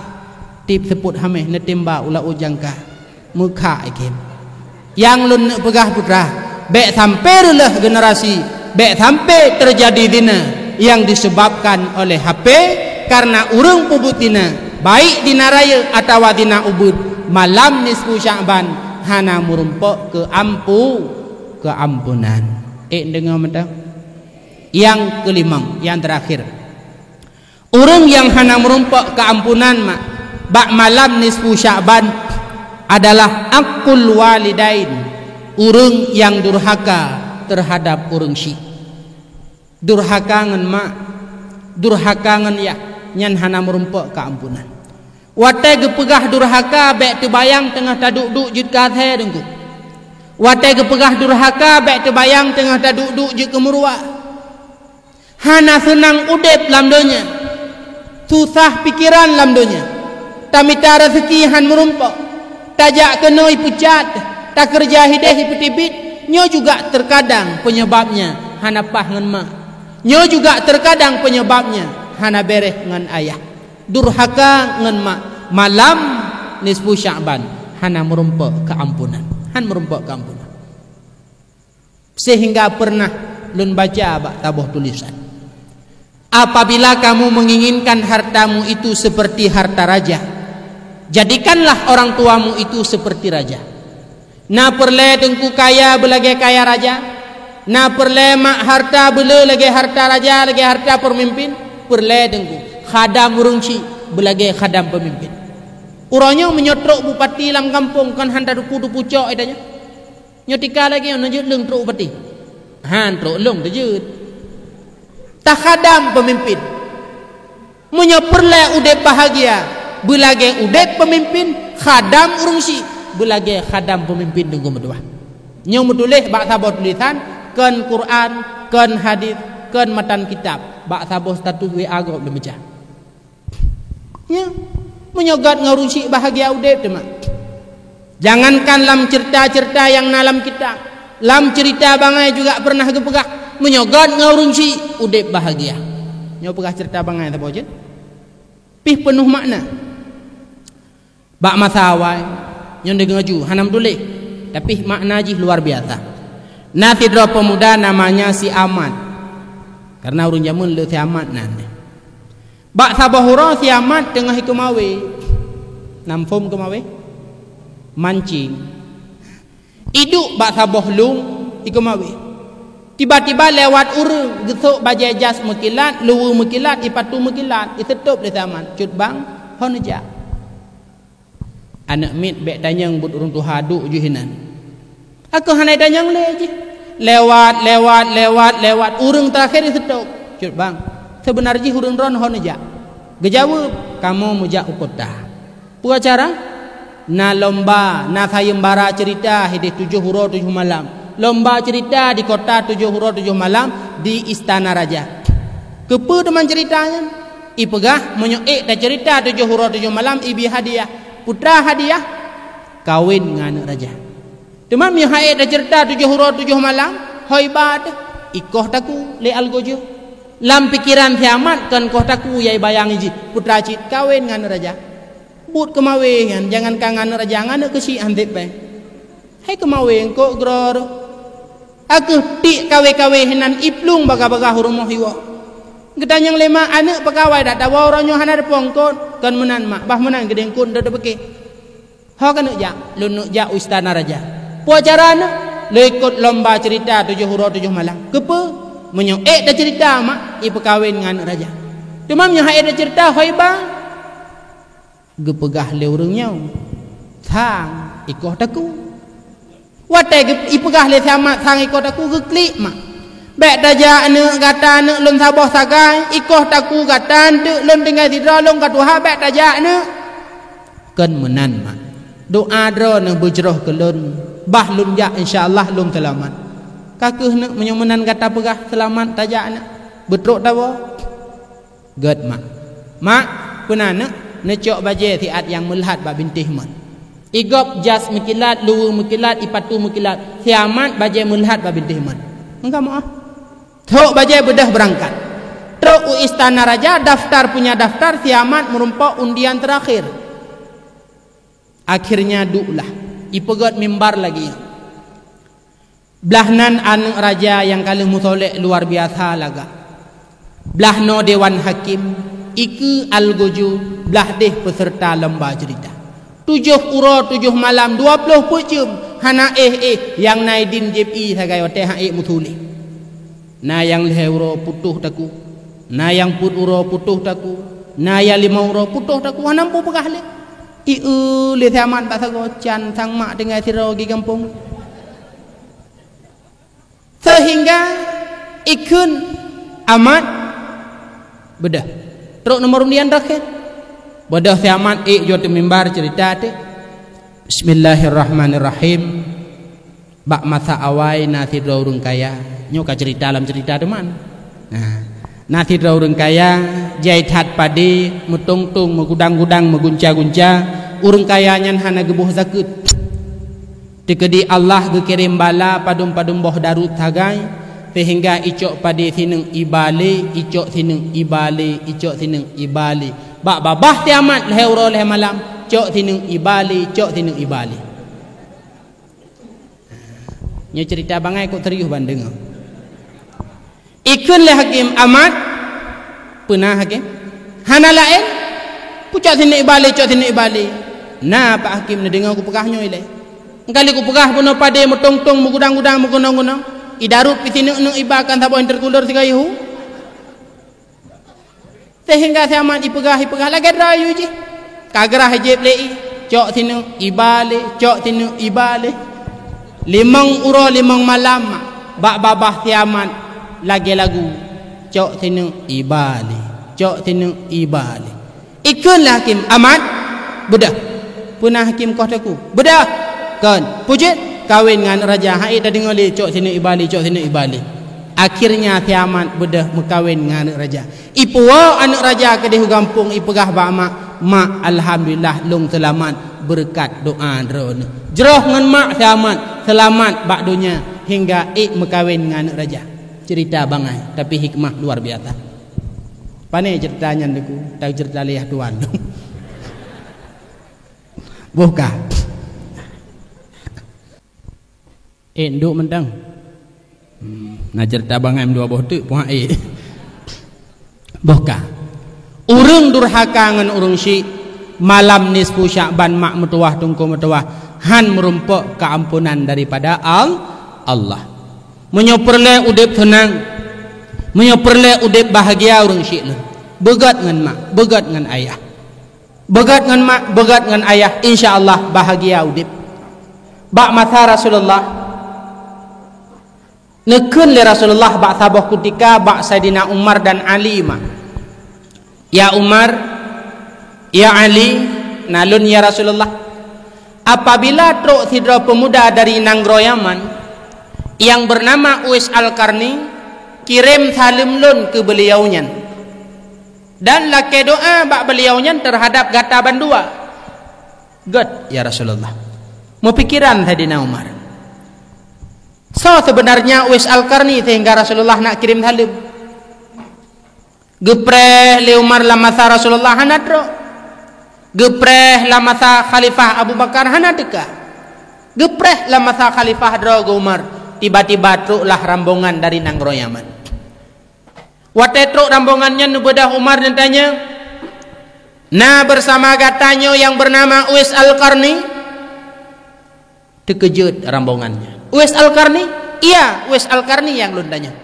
Tieb seupôt haméh neutimba u laôt jangka. Meukhak ikhém. Nyang lôn neuk peugah putra, bék sampoe reuloh generasi Bék sampai teujadi zina nyang disebabkan oleh H P, karena ureuëng peubuet zina, baik zina rayeuk atawa zina ubit, malam nisfu Sya'ban hana meurumpok keu ampu-, keuampunan. Ék deungoe mantong? Nyang keulimong, nyang terakhir. Ureuëng nyang hana meurumpok keuampunan ma-, bak malam nisfu Sya'ban adalah aqul walidain, ureuëng nyang durhaka terhadap ureuëng syik. Durhaka ngon mak, durhaka ngon yah, nyan hana meurumpok keuampunan. Watée geupeugah durhaka, bék teubayang teungoh taduek-duek jeuet keu asée deungku. Watée geupeugah durhaka, bék teubayang teungoh taduek-duek jeuet keu meuruwa. Hana seunang udeb lam donya, susah pikeran lam donya. Tamita raseuki han meurumpok, tajak keunoe ipeucat, takeureuja hideh ipeutibit, nyoe juga terkadang penyebabnya hana paih ngon mak. Nyoe juga terkadang penyebabnya hana béréh ngon ayah. Durhaka ngon mak malam nisfu Sya'ban hana meurumpok keuampunan. Han meurumpok keuampunan. Sehingga pernah lôn baca bak saboh tulisan, "Apabila kamu menginginkan hartamu itu seperti harta raja, jadikanlah orang tuamu itu seperti raja." Na peureulée teungku kaya beulagée kaya raja, na peureulée mak harta beulé lagée harta raja, lagée harta peumimpin, peureulée teungku khadam ureuëng syik beulagée khadam peumimpin. Uroe nyoe meunyoe trok bupati lam gampông kon han tatuku-tuku cok ita nyoe. Nyoe tika lagée nyoe jeuet leueng trok bupati. Han trok leueng teujeuet. Takhadam peumimpin. Meunyoe peureulée udeb bahagia, beulagée udeb peumimpin, khadam ureuëng syik beulagée khadam peumimpin deungon meutuwah. Nyoe meutuléh bak saboh tulisan, kon Quran, kon hadis, kon matan kitab, bak saboh status W A gob leumeujah. Ya, meunyoe gét ngon ureuëng syik bahagia udeb teuma. Jangankan lam cerita-cerita nyang na lam kitab, lam cerita bangai juga pernah geupeugah, meunyoe gét ngon ureuëng syik udeb bahagia. Nyoe peugah cerita bangai saboh jeuet. Pih peunoh makna. Bak masa awai, nyoe deungoe ju hana meutuléh, tapi makna jih luar biasa. Na sidroe peumuda namanya si Amat. Karena ureuëng jameun le si Amat nan. Bak saboh uroe si Amat teungoh ikeumawé. Nam phom keumawé? Mancing. Iduek bak saboh lueng ikeumawé. Tiba-tiba lewat ureuëng geusok bajée jas meukilat, luweue meukilat, ipatu meukilat, iseutôb lé si Amat, "Cut bang, ho neujak." Aneuëk miet bék tanyong buet ureuëng tuha duek ju hinan. Aku hana tanyong lé jih. Lewat, lewat, lewat, lewat, ureuëng terakhir iseutôb, "Cut bang, seubeuna jih ureuëng droen ho neujak?" Geujaweueb, "Kamoe meujak u kota." Peue cara? Na lomba, na sayeumbara cerita hideh tujoh uroe tujoh malam. Lomba cerita di kota tujoh uroe tujoh malam di istana raja. Keupeue teuma cerita nyan? Ipeugah meunyoe ék tacerita tujoh uroe tujoh malam ibi hadiah. Putra hadiah, kawén ngon aneuëk raja. Teuma meunyoe han ék tacerita tujoh uroe tujoh malam, ho iba teuh, ikoh taku lé algojo. Lam pikeran si Amat kon koh taku nyang ibayang jih, putra cit kawén ngon aneuëk raja. Buet keumawé nyan, jangankan ngon aneuëk raja, ngon aneuëk keuchik han sép bèe. Hai keumawé eungkôt droe. Aku tiek kawé-kawé hinan iplueng bagah-bagah u rumoh iwoe. Geutanyong lé mak, "Aneuëk peukawai dak tawoe uroe nyoe hana teupeue eungkôt?" "Kon meunan mak, bah meunan geudeh eungkôt teupeue." "Ho keuneuk jak?" "Lôn neuk jak u istana raja." "Peue cara neuk?" "Lôn ikot lomba cerita tujoh uroe tujoh malam." "Keupeue?" "Meunyoe ék tacerita mak, ipeukawén ngon aneuëk raja. Teuma meunyoe han ék tacerita, ho iba." Geupeugah lé ureuëng nyoe, "Sang, ikoh taku." Watée geu-, ipeugah lé si Amat, "Sang, ikoh taku," geuklik mak. "Bék tajak neuk, gata neuk lôn saboh sagai, ikoh taku gata eunteuk lôn tinggai sidroe lôn ka tuha, bék tajak neuk." "Kon meunan mak. Doa droeneuh beujroh keu lôn, bah lôn jak insya Allah lôn seulamat." "Ka keuh neuk meunyoe meunan gata peugah seulamat tajak neuk, beutrok tawoe." "Gét mak." "Mak, peue na neuk?" "Neucok bajée siat nyang meuleuhat bak bintéh mon." Igob jas meukilat, luweue meukilat, ipatu meukilat, si Amat bajée meuleuhat bak bintéh mon. "Engka meu'ah." Trok bajée beudôh beurangkat. Trok u istana raja, daftar punya daftar, si Amat meurumpok undian terakhir. Akhirnya duek lah. Ipeugét mimbar lagi. Blaih nan aneuëk raja nyang ka lheueh meusolek luar biasa lagak. Blaih noe dewan hakém, ikeue algojo, blaih deh peuseurta lomba ceurita. Tujoh uroe tujoh malam, dua ploh peuet jeuem, hana éh-éh, nyang na idin jieb ié sagai watée han ék meusulet. Na nyang lhée uroe putôh takue, na nyang peuet uroe putôh takue, na nyang limong uroe putôh takue, hana mupeugah lé. Ieu lé si Amat bak sagoe, can sang mak tinggai sidroe di gampông. Seuhingga ikheun Amat beudôh. Trok nomor undian terakhir. Beudôh si Amat ék jeuet u mimbar ceurita teuh. Bismillahirrahmanirrahim. Bak masa awai na sidroe ureuëng kaya. Nyoe ka ceurita lam ceurita teuma. Nah, na sidroe ureuëng kaya, jai that padé, meutong-tong, meugudang-gudang, meugunca-gunca. Ureuëng kaya nyan hana geuboh zakeuet. Teukeudi Allah geukirém bala padum-padum boh daruet sagai, seuhingga icok padé sineuk iba lé, icok sineuk iba lé, icok sineuk iba lé. Bak babah si Amat lhée uroe lhée malam, cok sineuk iba lé, cok sineuk iba lé. Nyoe ceurita bangai kok serius ban deungoe. Ikheun lé hakém Amat, peuna hakém? Hana laén, kucok sineuk iba lé, cok sineuk iba lé. Na pak hakém neudeungoe kupeugah nyoe ilée. Engkali kupeugah bunoe padé meutong-tong, meugudang-gudang, meugunong-gunong. Idaruet pih sineuk-neuk iba kan saboh intercooler sigoe ihu. Seuhingga si Amat ipeugah, ipeugah lagée droe ayue jih. Ka grah jieb lé ié, cok sineuk iba lé, cok sineuk iba lé. Limong uroe limong malam bak babah si Amat lagée lagu, cok sineuk iba lé, cok sineuk iba lé. Ikheun lé hakém, Amat, beudôh. Peuna hakém koh takue? Beudôh. Kon, peue jeuet? Kawen ngon aneuëk raja. Han ék tadeungoe lé, cok sineuk iba lé, cok sineuk iba lé. Akhirnya si Amat beudôh meukawen ngon aneuëk raja. Ipuwoe aneuëk raja keudeh u gampông, ipeugah bak mak, "Mak, alhamdulillah, lôn seulamat beureukat doa droeneueh." Jroh ngon mak si Amat seulamat bak donya hingga ék meukawen ngon aneuëk raja. Ceurita bangai, tapi hikmah luar biasa. Pane ceurita nyan, Teungku? Tahu ceurita lé yah tuan. Boh ka. Eh, nduk mantong. Hmm, na ceurita bangai meudua boh teuk, puak, eh. Boh ka. Ureuëng durhaka ngon ureuëng syik, malam nisfu Sya'ban mak meutuwah, teungku meutuwah, han meurumpok keuampunan daripada Al-, Allah. Meunyoe peureulée udeb seunang, meunyoe peureulée udeb bahagia ureuëng syik lôn, beugét ngon mak, beugét ngon ayah. Beugét ngon mak, beugét ngon ayah, insya Allah bahagia udeb. Bak masa Rasulullah, neukheun lé Rasulullah bak saboh kutika bak Saidina Umar dan Ali, mak. "Ya Umar, ya Ali, na lôn ya Rasulullah. Apabila trok sidroe peumuda dari nanggroe Yaman, nyang beunama Uwais Al-Qarni, kirém saleuem lôn keu beuliau nyan. Dan lakée doá bak beuliau nyan teuhadab gata bandua." "Gét, ya Rasulullah." Meupikeran Saidina Umar, "Soe seubeunarnya Uwais Al-Qarni seuhingga Rasulullah nak kirém saleuem?" Geupreh lé Umar lam masa Rasulullah hana trok. Geupreh lam masa Khalifah Abu Bakar hana teuka. Geupreh lam masa Khalifah droe geuh Umar, tiba-tiba troklah rambongan dari nanggroe Yaman. Watée trok rambongan nyan, neubeudôh Umar neutanyong, "Na bersama gata nyoe nyang beunama Uwais Al-Qarni?" Teukeujot rambongan nyan. "Uwais Al-Qarni?" "Iya, Uwais Al-Qarni nyang lôn tanyong."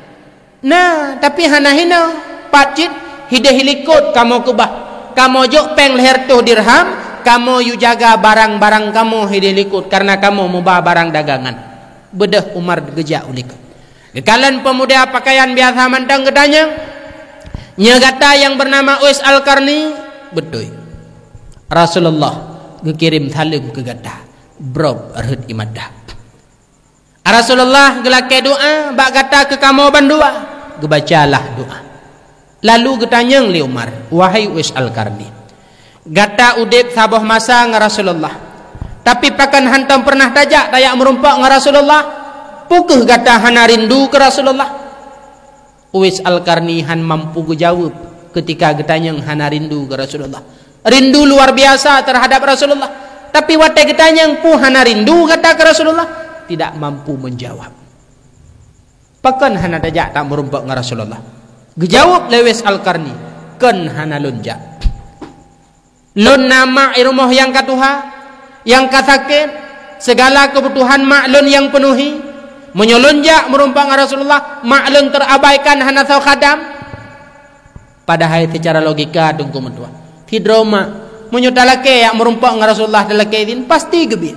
"Na, tapi hana hinoe. Pat cit hideh likot kamoe keubah. Kamoe jok péng lhée reutôh dirham, kamoe yue jaga barang-barang kamoe hideh likot, kareuna kamoe muba barang dagangan." Beudôh Umar geujak u likot. Geukalon peumuda pakaian biasa mantong geutanyong, "Nyoe gata nyang beunama Uwais Al-Qarni?" "Beutôi." "Rasulullah geukirém saleuem keu gata." Brob rhot ié mata. Rasulullah geulakée doá bak gata keu kamoe bandua. Geubacalah doá. Lalu geutanyong lé Umar, "Wahai Uwais Al-Qarni, gata udeb saboh masa ngon Rasulullah, tapi pakon hantom peureunah tajak tajak meurumpok ngon Rasulullah? Peu kheueh gata hana rindu keu Rasulullah?" Uwais Al-Qarni han mampu geujaweueb keutika geutanyong hana rindu keu Rasulullah. Rindu luar biasa teuhadab Rasulullah. Tapi watée geutanyong, "Peu hana rindu gata keu Rasulullah?" tidak mampu menjawab. "Pakon hana tajak tameurumpok ngon Rasulullah?" Geujaweueb lé Uwais Al-Qarni, "Kon hana lôn jak. Lôn na mak i rumoh nyang ka tuha, nyang ka sakét, sigala keubutuhan mak lôn nyang peunuhi. Meunyoe lôn jak meurumpok ngon Rasulullah, mak lôn teurabaikan hana soe khadam." Padahai seucara logika, Teungku meutuah, sidroe mak, meunyoe talakée jak meurumpok ngon Rasulullah, talakée idin, pasti geubi.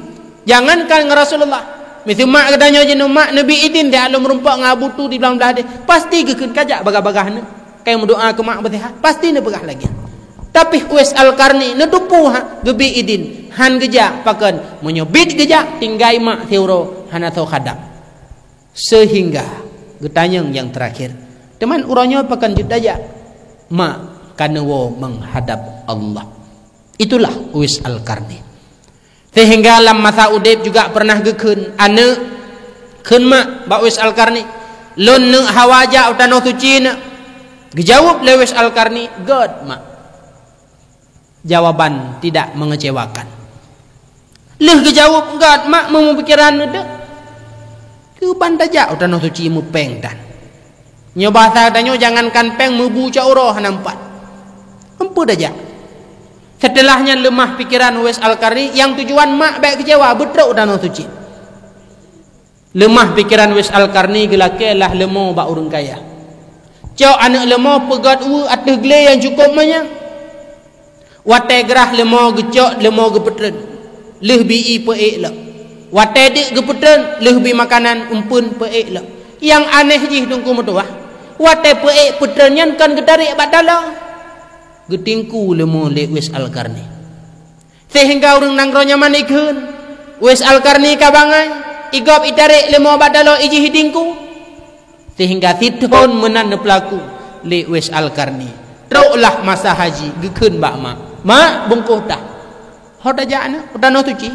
Jangankan ngon Rasulullah, miseue mak geutanyoe jinoe, "Mak, neubi idin tajak lôn meurumpok ngon Abu Tu di blang blah deh," pasti geukheun, "Kajak bagah-bagah neuh, kayée meudoa keu mak beuseuhat," pasti neupeugah lagée nyan. Tapi Uwais Al-Qarni neuteupeue, ha, geubi idin, han geujak. Pakon? Meunyoe biet geujak, tinggai mak siuroe, hana soe khadam. Seuhingga geutanyong nyang teurakhir, "Teuma uroe nyoe pakon jeuet tajak?" "Mak, ka neuwoe meuhadab Allah." Itulah Uwais Al-Qarni. Seuhingga lam masa udeb juga peureunah geukheun, aneuk kheun mak bak Uwais Al-Qarni, "Lôn neuk hawa jak u Tanoh Suci neuk." Geujaweueb lé Uwais Al-Qarni, "Göt, Mak." Jawaban tidak mengecewakan. Lheueh geujaweueb, "Göt, Mak, meumeupikéran neudeuh, keuban tajak u Tanoh Suci meupéng tan." Nyoe bahasa tanyoe, jangankan péng, meubu cot uroe hana meupat. Empeue tajak? Seuteulah nyan leumah pikeran Uwais Al-Qarni, nyang tujuan mak bék keucewa, beutrok u Tanoh Suci. Leumah pikeran Uwais Al-Qarni, geulakée lah leumo bak ureuëng kaya. Cok aneuëk leumo, peugöt weue ateueh glé nyang cukôp manyang. Watée grah leumo geucok, leumo geupeutreun, lheueh bi ié peuék lom. Watée deuk geupeutreun, lheueh bi makanan umpeuen peuék lom. Nyang aneh jih, Teungku meutuwah, watée peuék peutreun nyan kon geutarek bak taloe, geutingku leumo lé Uwais Al-Qarni. Seuhingga ureuëng nanggroe nyaman ikheun, "Uwais Al-Qarni ka bangai, igob itarek leumo bak taloe ijih itingku." Seuhingga sithon meunan neupeulaku lé Uwais Al-Qarni. Troklah masa haji, geukheun bak mak, "Mak, bungkôh tah." "Ho tajak na, u Tanoh Suci?"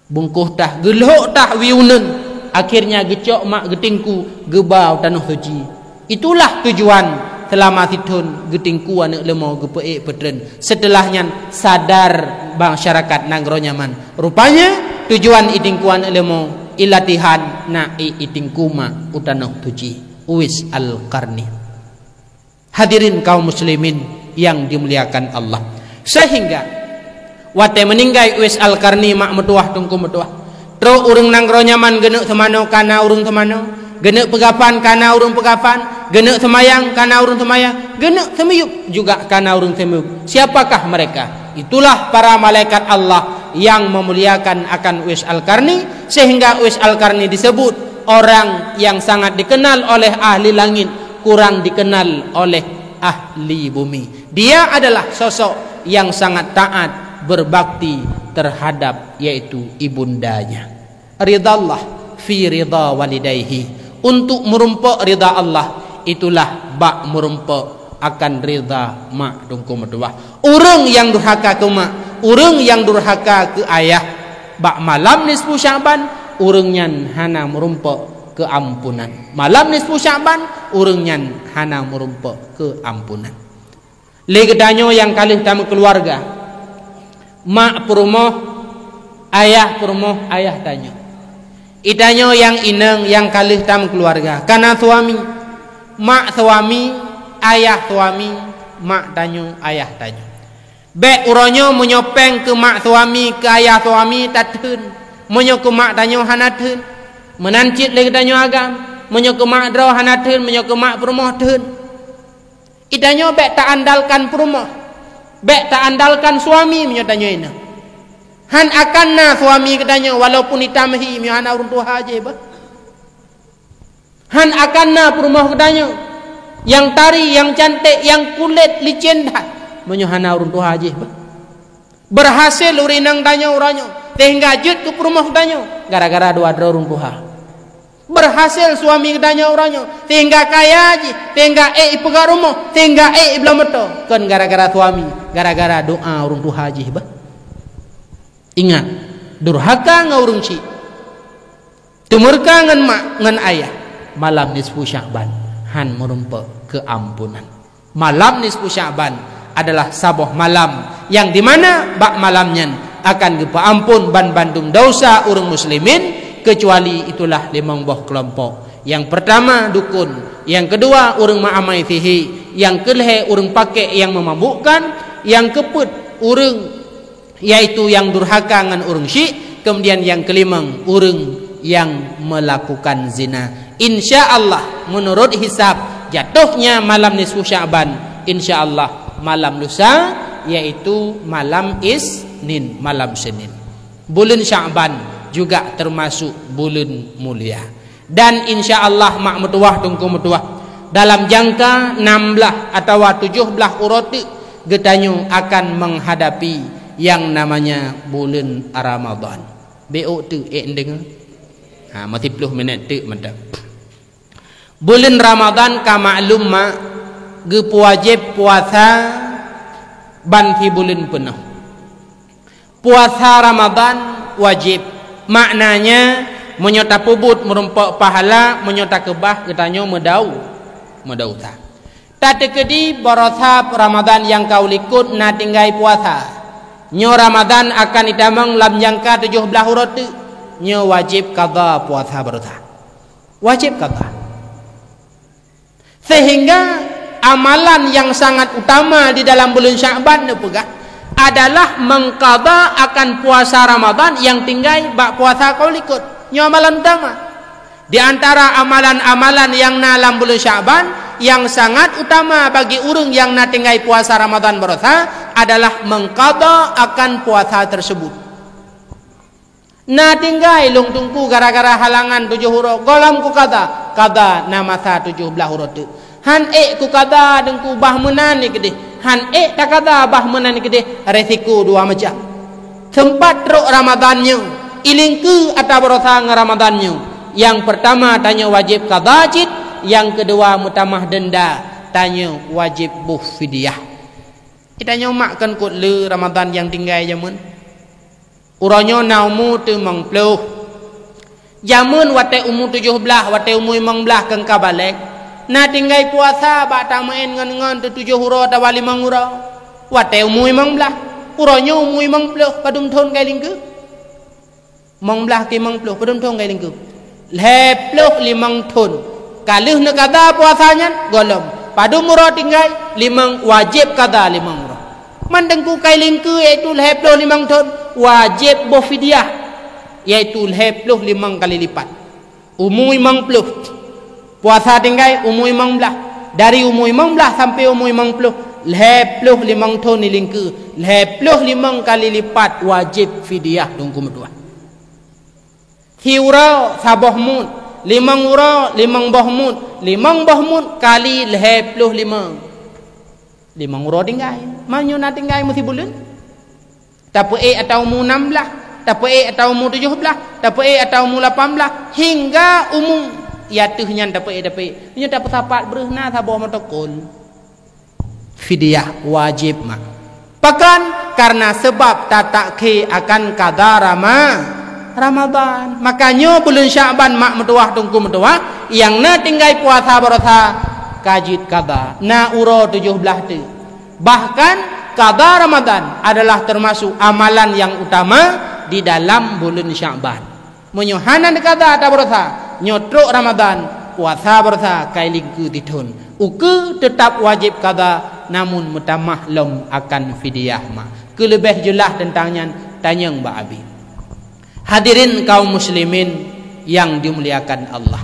Bungkôh tah, geulhok tah wie uneuen. Akhirnya geucok mak geutingku, geuba u Tanoh Suci. Itulah tujuan seulama sithon geutingku aneuëk leumo geupeuék peutreun. Seuteulah nyan sadar masyarakat nanggroe nyaman. Rupanya tujuan itingku aneuëk leumo, ilatihan na i itingku mak u Tanoh Suci. Uwais Al-Qarni. Hadirin kaum muslimin yang dimuliakan Allah. Seuhingga watée meuninggai Uwais Al-Qarni, mak meutuwah, Teungku meutuwah, trok ureuëng nanggroe nyaman geuneuk seumanoe, kana ureuëng seumanoe, geuneuk peugafan, kana ureuëng peugafan, geuneuk seumayang, kana ureuëng seumayang, geuneuk seumiyueb juga kana ureuëng seumiyueb. Siapakah mereka? Itulah para malaikat Allah yang memuliakan akan Uwais Al-Qarni, sehingga Uwais Al-Qarni disebut orang yang sangat dikenal oleh ahli langit, kurang dikenal oleh ahli bumi. Dia adalah sosok yang sangat taat, berbakti terhadap, yaitu ibundanya. Ridallah fi rida walidaihi. Untuk meurumpok rida Allah, itulah bak meurumpok akan rida mak, Teungku meutuwah. Ureuëng nyang durhaka keu mak, ureuëng nyang durhaka keu ayah, bak malam nisfu Sya'ban, ureuëng nyan hana meurumpok keuampunan. Malam nisfu Sya'ban, ureuëng nyan hana meurumpok keuampunan. Lé geutanyoe nyang ka lheueh tameukeuluwarga, mak peurumoh, ayah peurumoh, ayah tanyoe. Itanyoe nyang inong nyang ka lheueh tameukeuluwarga, kana suami, mak suami, ayah suami, mak tanyoe, ayah tanyoe. Bék uroe nyoe meunyoe péng keu mak suami, keu ayah suami tatheun, meunyoe keu mak tanyoe hana theun. Meunan cit lé geutanyoe agam, meunyoe keu mak droe hana theun, meunyoe keu mak peurumoh theun. Itanyoe bék taandalkan peurumoh, bék taandalkan suami meunyoe tanyoe inong. Han akan na suami geutanyoe walaupun itam hi meunyoe hana ureuëng tuha jih bah. Han akan na peurumoh geutanyoe nyang tari, nyang cantik, nyang kulét licén that meunyoe hana ureuëng tuha jih bah. Beurhasil ureuëng inong tanyoe uroe nyoe, sehingga jeuet keu peurumoh tanyoe gara-gara dua droe ureuëng tuha. Beurhasil suami geutanyoe uroe nyoe, sehingga kaya jih, sehingga ék ipeugah rumoh, sehingga ék ibloe moto, kon gara-gara suami, gara-gara doa ureuëng tuha jih bah. Ingat, durhaka ngon ureuëng syik, teumeureuka ngon mak ngon ayah, malam nisfu Sya'ban han meurumpok keuampunan. Malam nisfu Sya'ban adalah saboh malam nyang di mana bak malam nyan akan geupeuampon ban bandum desya ureuëng muslimin, keucuali itulah limong boh keulompok. Nyang peurtama dukon, nyang keudua ureuëng meuamai sihé, nyang keulhée ureuëng pakék nyang meumabukkan, nyang keupeuet ureuëng, yaitu nyang durhaka ngon ureuëng syik, keumudian nyang keulimong ureuëng nyang meulakukan zina. Insya Allah, meunurot hisab, jatohnya malam nisfu Sya'ban, insya Allah malam lusa, yaitu malam Isnin, malam Senin. Buleuen Sya'ban juga teumasok buleuen mulia. Dan insya Allah mak meutuwah teungku meutuwah, dalam jangka nam blaih atawa tujoh blaih uroe teuk geutanyoe akan menghadapi yang namanya buleuen Ramadhan. Bék teuk ék deungoe. Ha, masih ploh minét teuk mantap. Buleuen Ramadhan ka maklum mak, geupeuwajéb puasa ban sibuleuen peunoh. Puasa Ramadhan wajéb. Maknanya, meunyoe tapeubuet meurumpok pahala, meunyoe takeubah geutanyoe meudau, meudau that. Tateukeudi baroesa Ramadhan nyang ka u likot na tinggai puasa. Nyoe Ramadhan akan itamong lam jangka tujoh blaih uroe teuk. Nyoe wajéb qadha puasa baroesa. Wajéb qadha. Sehingga amalan yang sangat utama di dalam buleuen Sya'ban neupeugah adalah mengqadha akan puasa Ramadhan nyang tinggai bak puasa ka u likot. Nyoe amalan utama. Di antara amalan-amalan nyang na lam buleuen Sya'ban, yang sangat utama bagi ureuëng nyang na tinggai puasa Ramadhan baroesa adalah mengqadha akan puasa tersebut. Na tinggai lôn teungku gara-gara halangan tujoh uroe, gohlom kuqadha, qadha na masa tujoh blaih uroe teuk. Han ék kuqadha teungku bah meunan keudeh, han ék taqadha bah meunan keudeh, resiko dua macam. Seumpat trok Ramadhan nyoe, ilingkeue ata baroesa ngon Ramadhan nyoe. Nyang peurtama tanyoe wajéb qadha cit, nyang keudua meutamah denda, tanyoe wajéb boh fidyah. Geutanyoe mak kon kot le Ramadhan nyang tinggai jameun. Uroe nyoe na umu teumong ploh. Jameun watée umu tujoh blaih, watée umu limong blaih kon ka balek, na tinggai puasa bak tameuén ngon-ngon teutujoh uroe atawa limong uroe. Watée umu limong blaih, uroe nyoe umu limong ploh, padum thon ka ilingkeue? Limong blaih keu limong ploh, padum thon ka ilingkeue? Lhée ploh limong thon. Ka lheueh neuqadha puasa nyan, gohlom. Padum uroe tinggai? Limong, wajéb qadha limong uroe. Man teungku ka ilingkeue, yaitu lhée ploh limong thon, wajéb boh fidyah, yaitu lhée ploh limong kali lipat. Umu limong ploh. Puasa tinggai umu limong blaih. Dari umu limong blaih sampai umu limong ploh, lhée ploh limong thon ilingkeue, lhée ploh limong kali lipat wajéb fidyah teungku meutuah. Siuroe saboh mut, limong uroe limong boh mut, limong boh mut kali lhée ploh limong. Limong uroe tinggai. Meunyoe na tinggai meusibuleuen. Tapeuék ata umu nam blaih, tapeuék ata umu tujoh blaih, tapeuék ata umu lapan blaih, hingga umu yateuh nyan tapeuék-tapeuék. Meunyoe tapeusapat breuh na saboh motokol. Fidyah wajéb mak. Pakon? Karena sebab tatakhé akan qadha Rama-, Ramadhan. Makanya buleuen Sya'ban mak meutuah teungku meutuah, nyang na tinggai puasa baroesa ka jeuet qadha. Na uroe tujoh blaih teuk. Bahkan qadha Ramadhan adalah termasuk amalan yang utama di dalam buleuen Sya'ban. Meunyoe hana neuqadha ata baroesa, nyoe trok Ramadhan, puasa baroesa ka ilingkeue tithon. Ukeue teutab wajéb qadha, namun meutamah lom akan fidyah mak. Keu leubeh jeulaih teuntang nyan, tanyong bak Abi. Hadirin kaum muslimin yang dimuliakan Allah.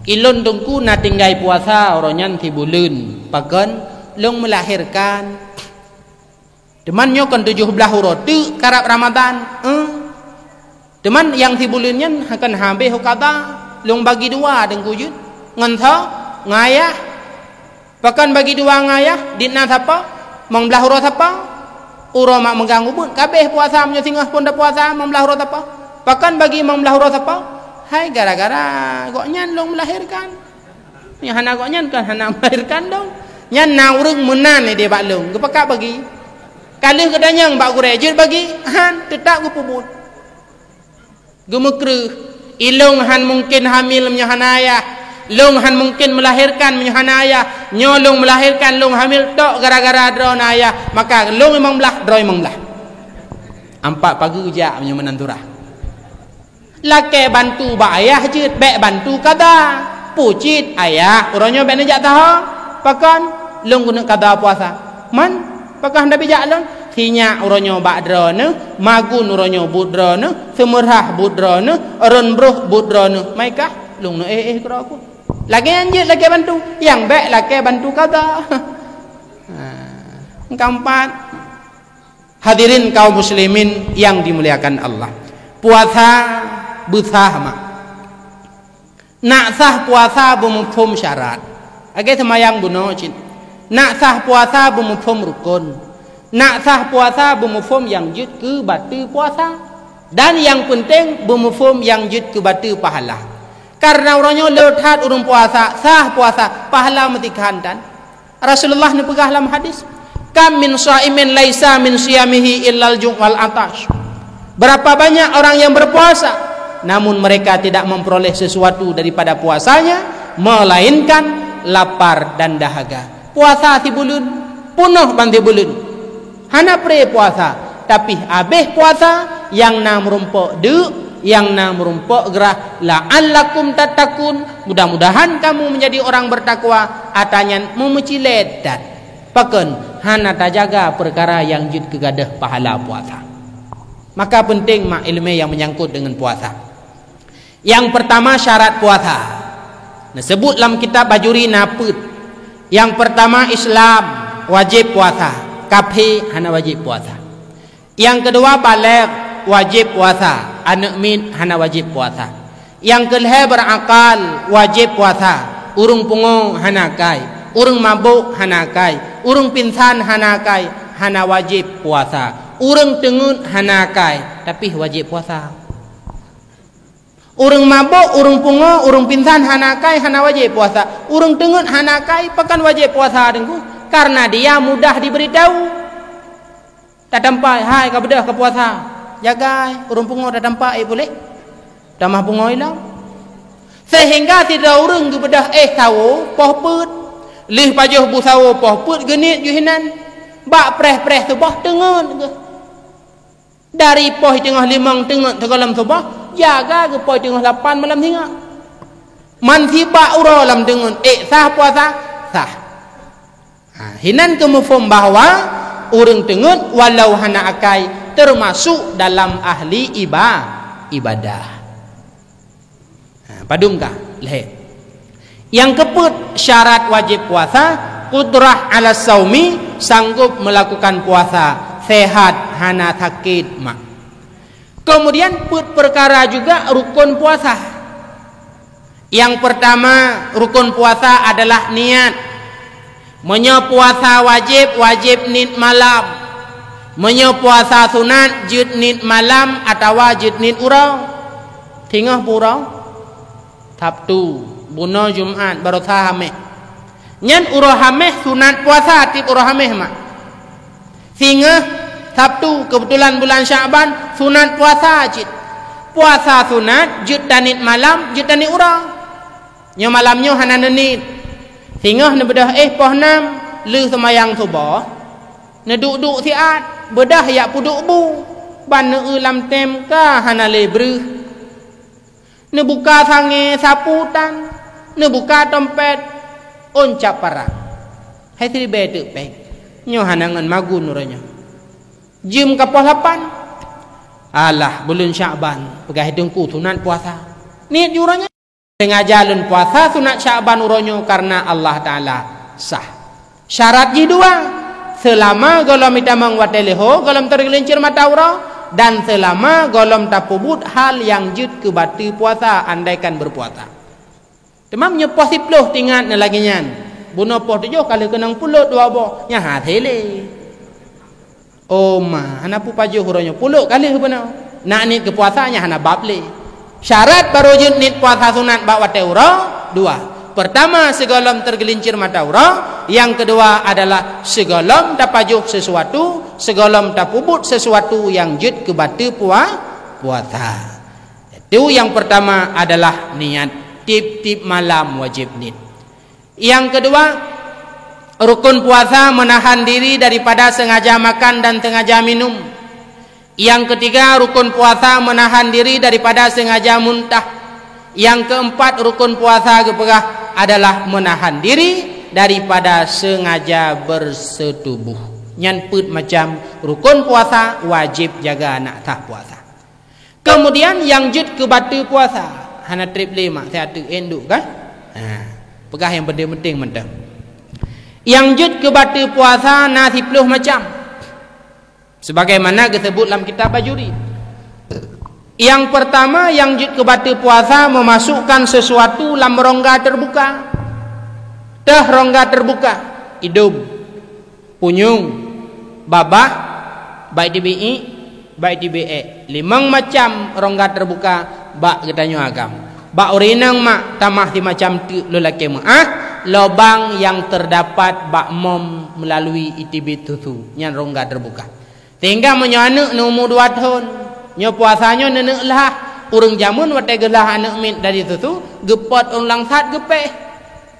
Ilôn teungku na tinggai puasa uroe nyan sibuleuen, pakon lôn meulahérkan. Teuma nyoe kon tujoh blaih uroe teuk karab Ramadhan, eh. Teuma nyang sibuleuen nyan akan habéh u qadha, lôn bagi dua teungku jeuet. Ngon soe? Ngon ayah. Pakon bagi dua ngon ayah, di na sapo? Limong blaih uroe sapo? Uroe mak meugang ubeut, ka abéh puasa meunyoe singoh phon tapuasa limong blaih uroe sapo. Pakon bagi limong blaih uroe sapo? Hai gara-gara gobnyan lôn meulahérkan. Nyang hana gobnyan kan hana meulahérkan lôn. Nyan na ureuëng meunan idéh bak lôn, geupeugah bagi. Ka lheueh geutanyong bak gurée, jeuet bagi? Han, teutab geupeubuet. Geumeukreueh, ilôn han mungken hamil meunyoe hana ayah, lôn han mungken meulahérkan meunyoe hana ayah, nyoe lôn meulahérkan lôn hamil tok gara-gara droe na ayah, maka lôn limong blaih, droe limong blaih. Ampat pageue jak meunyoe meunan turah. Lakée bantu bak ayah jeuet, bék bantu qadha. Pucit ayah, uroe nyoe bèk neujak saho. Pakon? Lôn keuneuk kada puasa. Man, pakon hana bijak lôn? Sinyak uroe nyoe bak droeneuh, magun uroe nyoe buet droeneuh, seumeurah buet droeneuh, rhon broh buet droeneuh. Maikah? Lôn neuéh-éh keudroe ku. Lagèe nyan jeuet lakèe bantu. Nyang bèk lakèe bantu kada. Ha. Keempat, hadirin kaum muslimin yang dimuliakan Allah. Puasa beusah mak. Nak sah puasa beumuphom syarat. Lagèe seumayang bunoe cit. Nak sah puasa beumuphom rukon. Nak sah puasa beumuphom nyang jeuet keu bateue puasa. Dan nyang peunteng beumuphom nyang jeuet keu bateue pahala. Karena uroe nyoe le that ureueng puasa, sah puasa, pahala meutikhan tan. Rasulullah neupeugah lam hadis, "Kam min shaimin laisa min siyamihi illal ju' wal atash." Berapa banyak orang yang berpuasa, namun mereka tidak memperoleh sesuatu daripada puasanya, melainkan lapar dan dahaga. Puasa sibuleuen, peunoh ban sibuleuen. Hana pré puasa, tapi habéh puasa, nyang na meurumpok deuk, nyang na meurumpok grah, "La'allakum tattaqun." Mudah-mudahan kamu menjadi orang bertakwa, ata nyan meumeucilét that. Pakon? Hana tajaga peukara nyang jeuet keu gadôh pahala puasa. Maka peunteng mak ileumèe nyang meunyangkot deungon puasa. Nyang peurtama syarat puasa. Neuseubut lam kitab Bajuri na peuet. Nyang peurtama Islam, wajéb puasa. Kaphé hana wajéb puasa. Nyang keudua balek, wajéb puasa. Aneuk miet hana wajéb puasa. Nyang keulhèe beurakal, wajéb puasa. Ureueng pungo hana akai. Ureueng mabök hana akai. Ureueng pingsan hana akai. Hana wajéb puasa. Ureueng teungeut hana akai. Tapi wajéb puasa. Ureueng mabök, ureueng pungo, ureueng pingsan hana akai, hana wajéb puasa. Ureueng teungeut hana akai, pakon wajéb puasa, Teungku? Karena dia mudah diberitahu. Tatampai, "Hai, ka beudôh ka puasa." Jagai, ureueng pungo tatampai, eh, puléh. Tamah pungo ilong. Sehingga sidroe ureueng geubeudôh éh sawo, poh peuet. Lheueh pajoh bu sawo poh peuet geuniet ju hinan. Bak preh-preh suboh teungeut geuh. Dari poh teungoh limong teungeut sigohlom suboh, jaga geupoh teungoh lapan malam singoh. Man sibak uroe lam teungeut, ék sah puasa? Sah. Ha, hinan keu muphom bahwa ureueng teungeut walau hana akai teumasok dalam ahli iba-, ibadah. Ha, padum kah? Lhèe. Nyang keupeuet syarat wajéb puasa, qudrah ala saumi, sanggup melakukan puasa, sehat, hana sakét mak. Kemudian peuet peukara juga rukon puasa. Nyang peurtama rukon puasa adalah niat. Meunyoe puasa wajéb, wajéb niet malam. Meunyoe puasa sunat, jeuet niet malam atawa jeuet niet uroe. Singoh peue uroe? Sabtu, bunoe Jumat, baroesa Hamèh. Nyan uroe Hamèh sunat puasa tiep uroe Hamèh mak. Singoh Sabtu, keubeutulan bulan Syakban, sunat puasa cit. Puasa sunat, jeuet taniet malam, jeuet taniet uroe. Nyoe malam nyoe hana neuniet. Singoh neubeudôh éh poh nam, lheueh seumayang suboh, neuduek-duek siat, beudôh jak peuduek bu, ban neueu lam tem ka hana lé breuh. Neubuka sangè sapu tan, neubuka tompet ôn cap parang. Hai siribèe teuk péng. Nyoe hana ngon magun uroe nyoe. Jeuem ka poh lapan. Alah, buleuen Syakban, peugah Teungku sunat puasa. Niet ju uroe nyoe. Sengaja lôn puasa sunat Syakban uroe nyoe kareuna Allah Taala. Sah. Syarat jih dua, seulama gohlom itamong watèe leuho, gohlom teugeulincir mata uroe, dan seulama gohlom tapeubuet hal nyang jeuet keu bateue puasa andaikan beupuasa. Teuma meunyoe poh siplôh teuingat nyan lagèe nyan, bunoe poh tujoh ka lheueh keunong pulot dua boh, nyan hasé lé. Oh ma, hana peue pajoh uroe nyoe, pulot ka lheueh bunoe. Nak niet keu puasa nyan hana bab lé. Syarat barô jeuet niet puasa sunat bak watèe uroe, dua. Peurtama, sigohlom teugeulincir mata uroe. Nyang keudua adalah sigohlom tapajoh sisuatu, sigohlom tapeubuet sisuatu nyang jeuet keu bateue pua-, puasa. Yaitu nyang peurtama adalah niat. Tiep-tiep malam wajéb niet. Nyang keudua, rukon puasa meunahan diri daripada sengaja makan dan sengaja minum. Nyang keutiga, rukon puasa meunahan diri daripada sengaja muntah. Nyang keumpat rukon puasa geupeugah adalah meunahan diri daripada sengaja bersetubuh. Nyan peuet macam rukon puasa wajéb jaga nak sah puasa. Keumudian nyang jeuet keu bateue puasa, hana treb lé mak, siat teuk induek kan? Ha, peugah nyang penting-penting mantong. Nyang jeuet keu bateue puasa na siplôh macam. Sebagaimana geuseubut lam kitab Bajuri. Nyang peurtama, nyang jeuet keu bateue puasa memasukkan sesuatu lam rongga terbuka. Teuh rongga terbuka, idong, punyueng, babah, bak itibik ié, bak itibik ék. Limong macam rongga terbuka bak geutanyoe agam. Bak ureueng inong mak tamah simacam teuk lôn lakée meuáh, lobang nyang terdapat bak mom meulalu itibik susu, nyan rongga terbuka. Sehingga meunyoe aneuk neumu dua thon, nyoe puasa nyoe neuneuk lhah. Ureueng jameun watée geulhah aneuk miet dari susu, geupot ureueng langsat geupéh.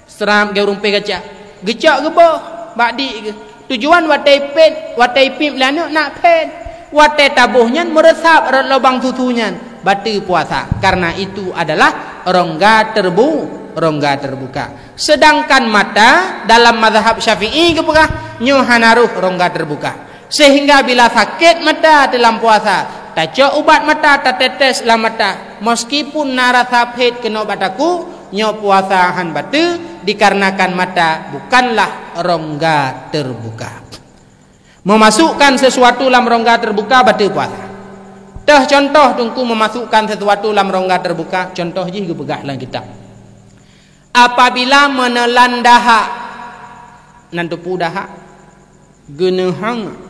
Seurab geu ureueng péh gaca, geucok geuboh bak dik geuh. Tujuan watée ipét, watée ipiep lé aneuk nak phén. Watée taboh nyan meureusab rot lobang susu nyan, bateue puasa. Karena itu adalah rongga terbu-, rongga terbuka. Sedangkan mata dalam mazhab Syafi'i geupeugah nyoe hana roh rongga terbuka. Sehingga bila sakét mata teuh lam puasa, tacok ubat mata, tatetes lam mata, meskipun na rasa phet keunoe bak takue, nyoe puasa hán bateue, dikarenakan mata bukanlah rongga terbuka. Memasukkan sesuatu lam rongga terbuka bateue puasa. Teuh contoh Teungku memasukkan sesuatu lam rongga terbuka, contoh jih geupeugah lam kitab. Apabila meuneulan dahak, nan teupeue dahak, geuneuheueng.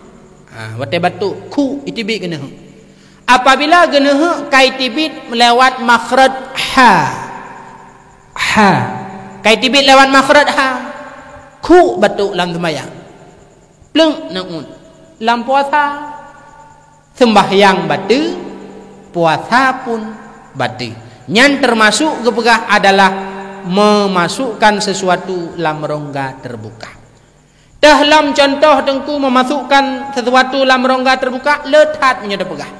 Ha, watée batuk, khu itibik geuneuheueng. Apabila geuneuheueng ka itibik lewat makhraj ha. Ha. Ka itibik lewat makhraj ha. Khu batuk lam seumayang. Pleuk na uet. Lam puasa. Seumbahyang bateue, puasa pun bateue. Nyan teumasuk geupeugah adalah memasukkan sesuatu lam rongga terbuka. Teuh lom contoh Teungku memasukkan sesuatu lam rongga terbuka, le that meunyoe teupeugah.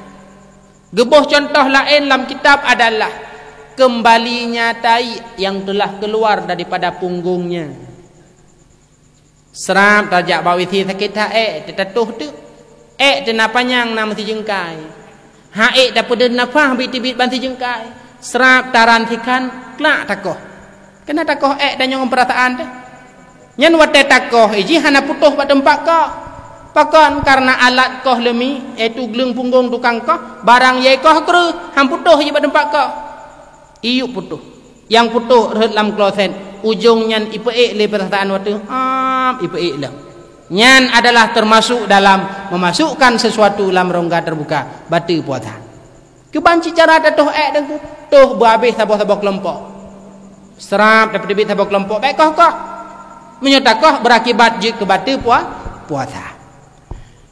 Geuboh contoh laén lam kitab adalah kembalinya tai yang telah keluar daripada punggungnya. Seurab tajak bak WC sakét that ék, teuh tatoh teuk. Ék teuh na panyang na meusijeungkai. Ha ék tapeudeun nafah bit-bit ban sijeungkai. Seurab taran sikhan, klak takoh. Keunan takoh ék tanyong peurasaan teuh. Nyan watée takoh, ijih hana putôh bak teumpat koh. Pakon? Karena alat koh leumi, yaitu gleueng punggong tukang koh, barang jai koh kreueh, han putôh jih bak teumpat koh. Iyup putôh. Nyang putôh rhot lam kloset, ujong nyan ipeuék lé peurasaan watée, am, ipeuék lom. Nyan adalah teumasuk dalam memasukkan sesuatu lam rongga terbuka, bateue puasa. Kiban cit cara tatoh ék Teungku, toh beuhabéh saboh-saboh keulompok. Seurab tapeuteubiet saboh keulompok, bék koh-koh. Meunyoe takoh beurakibat jeuet keu bateue pua-, puasa.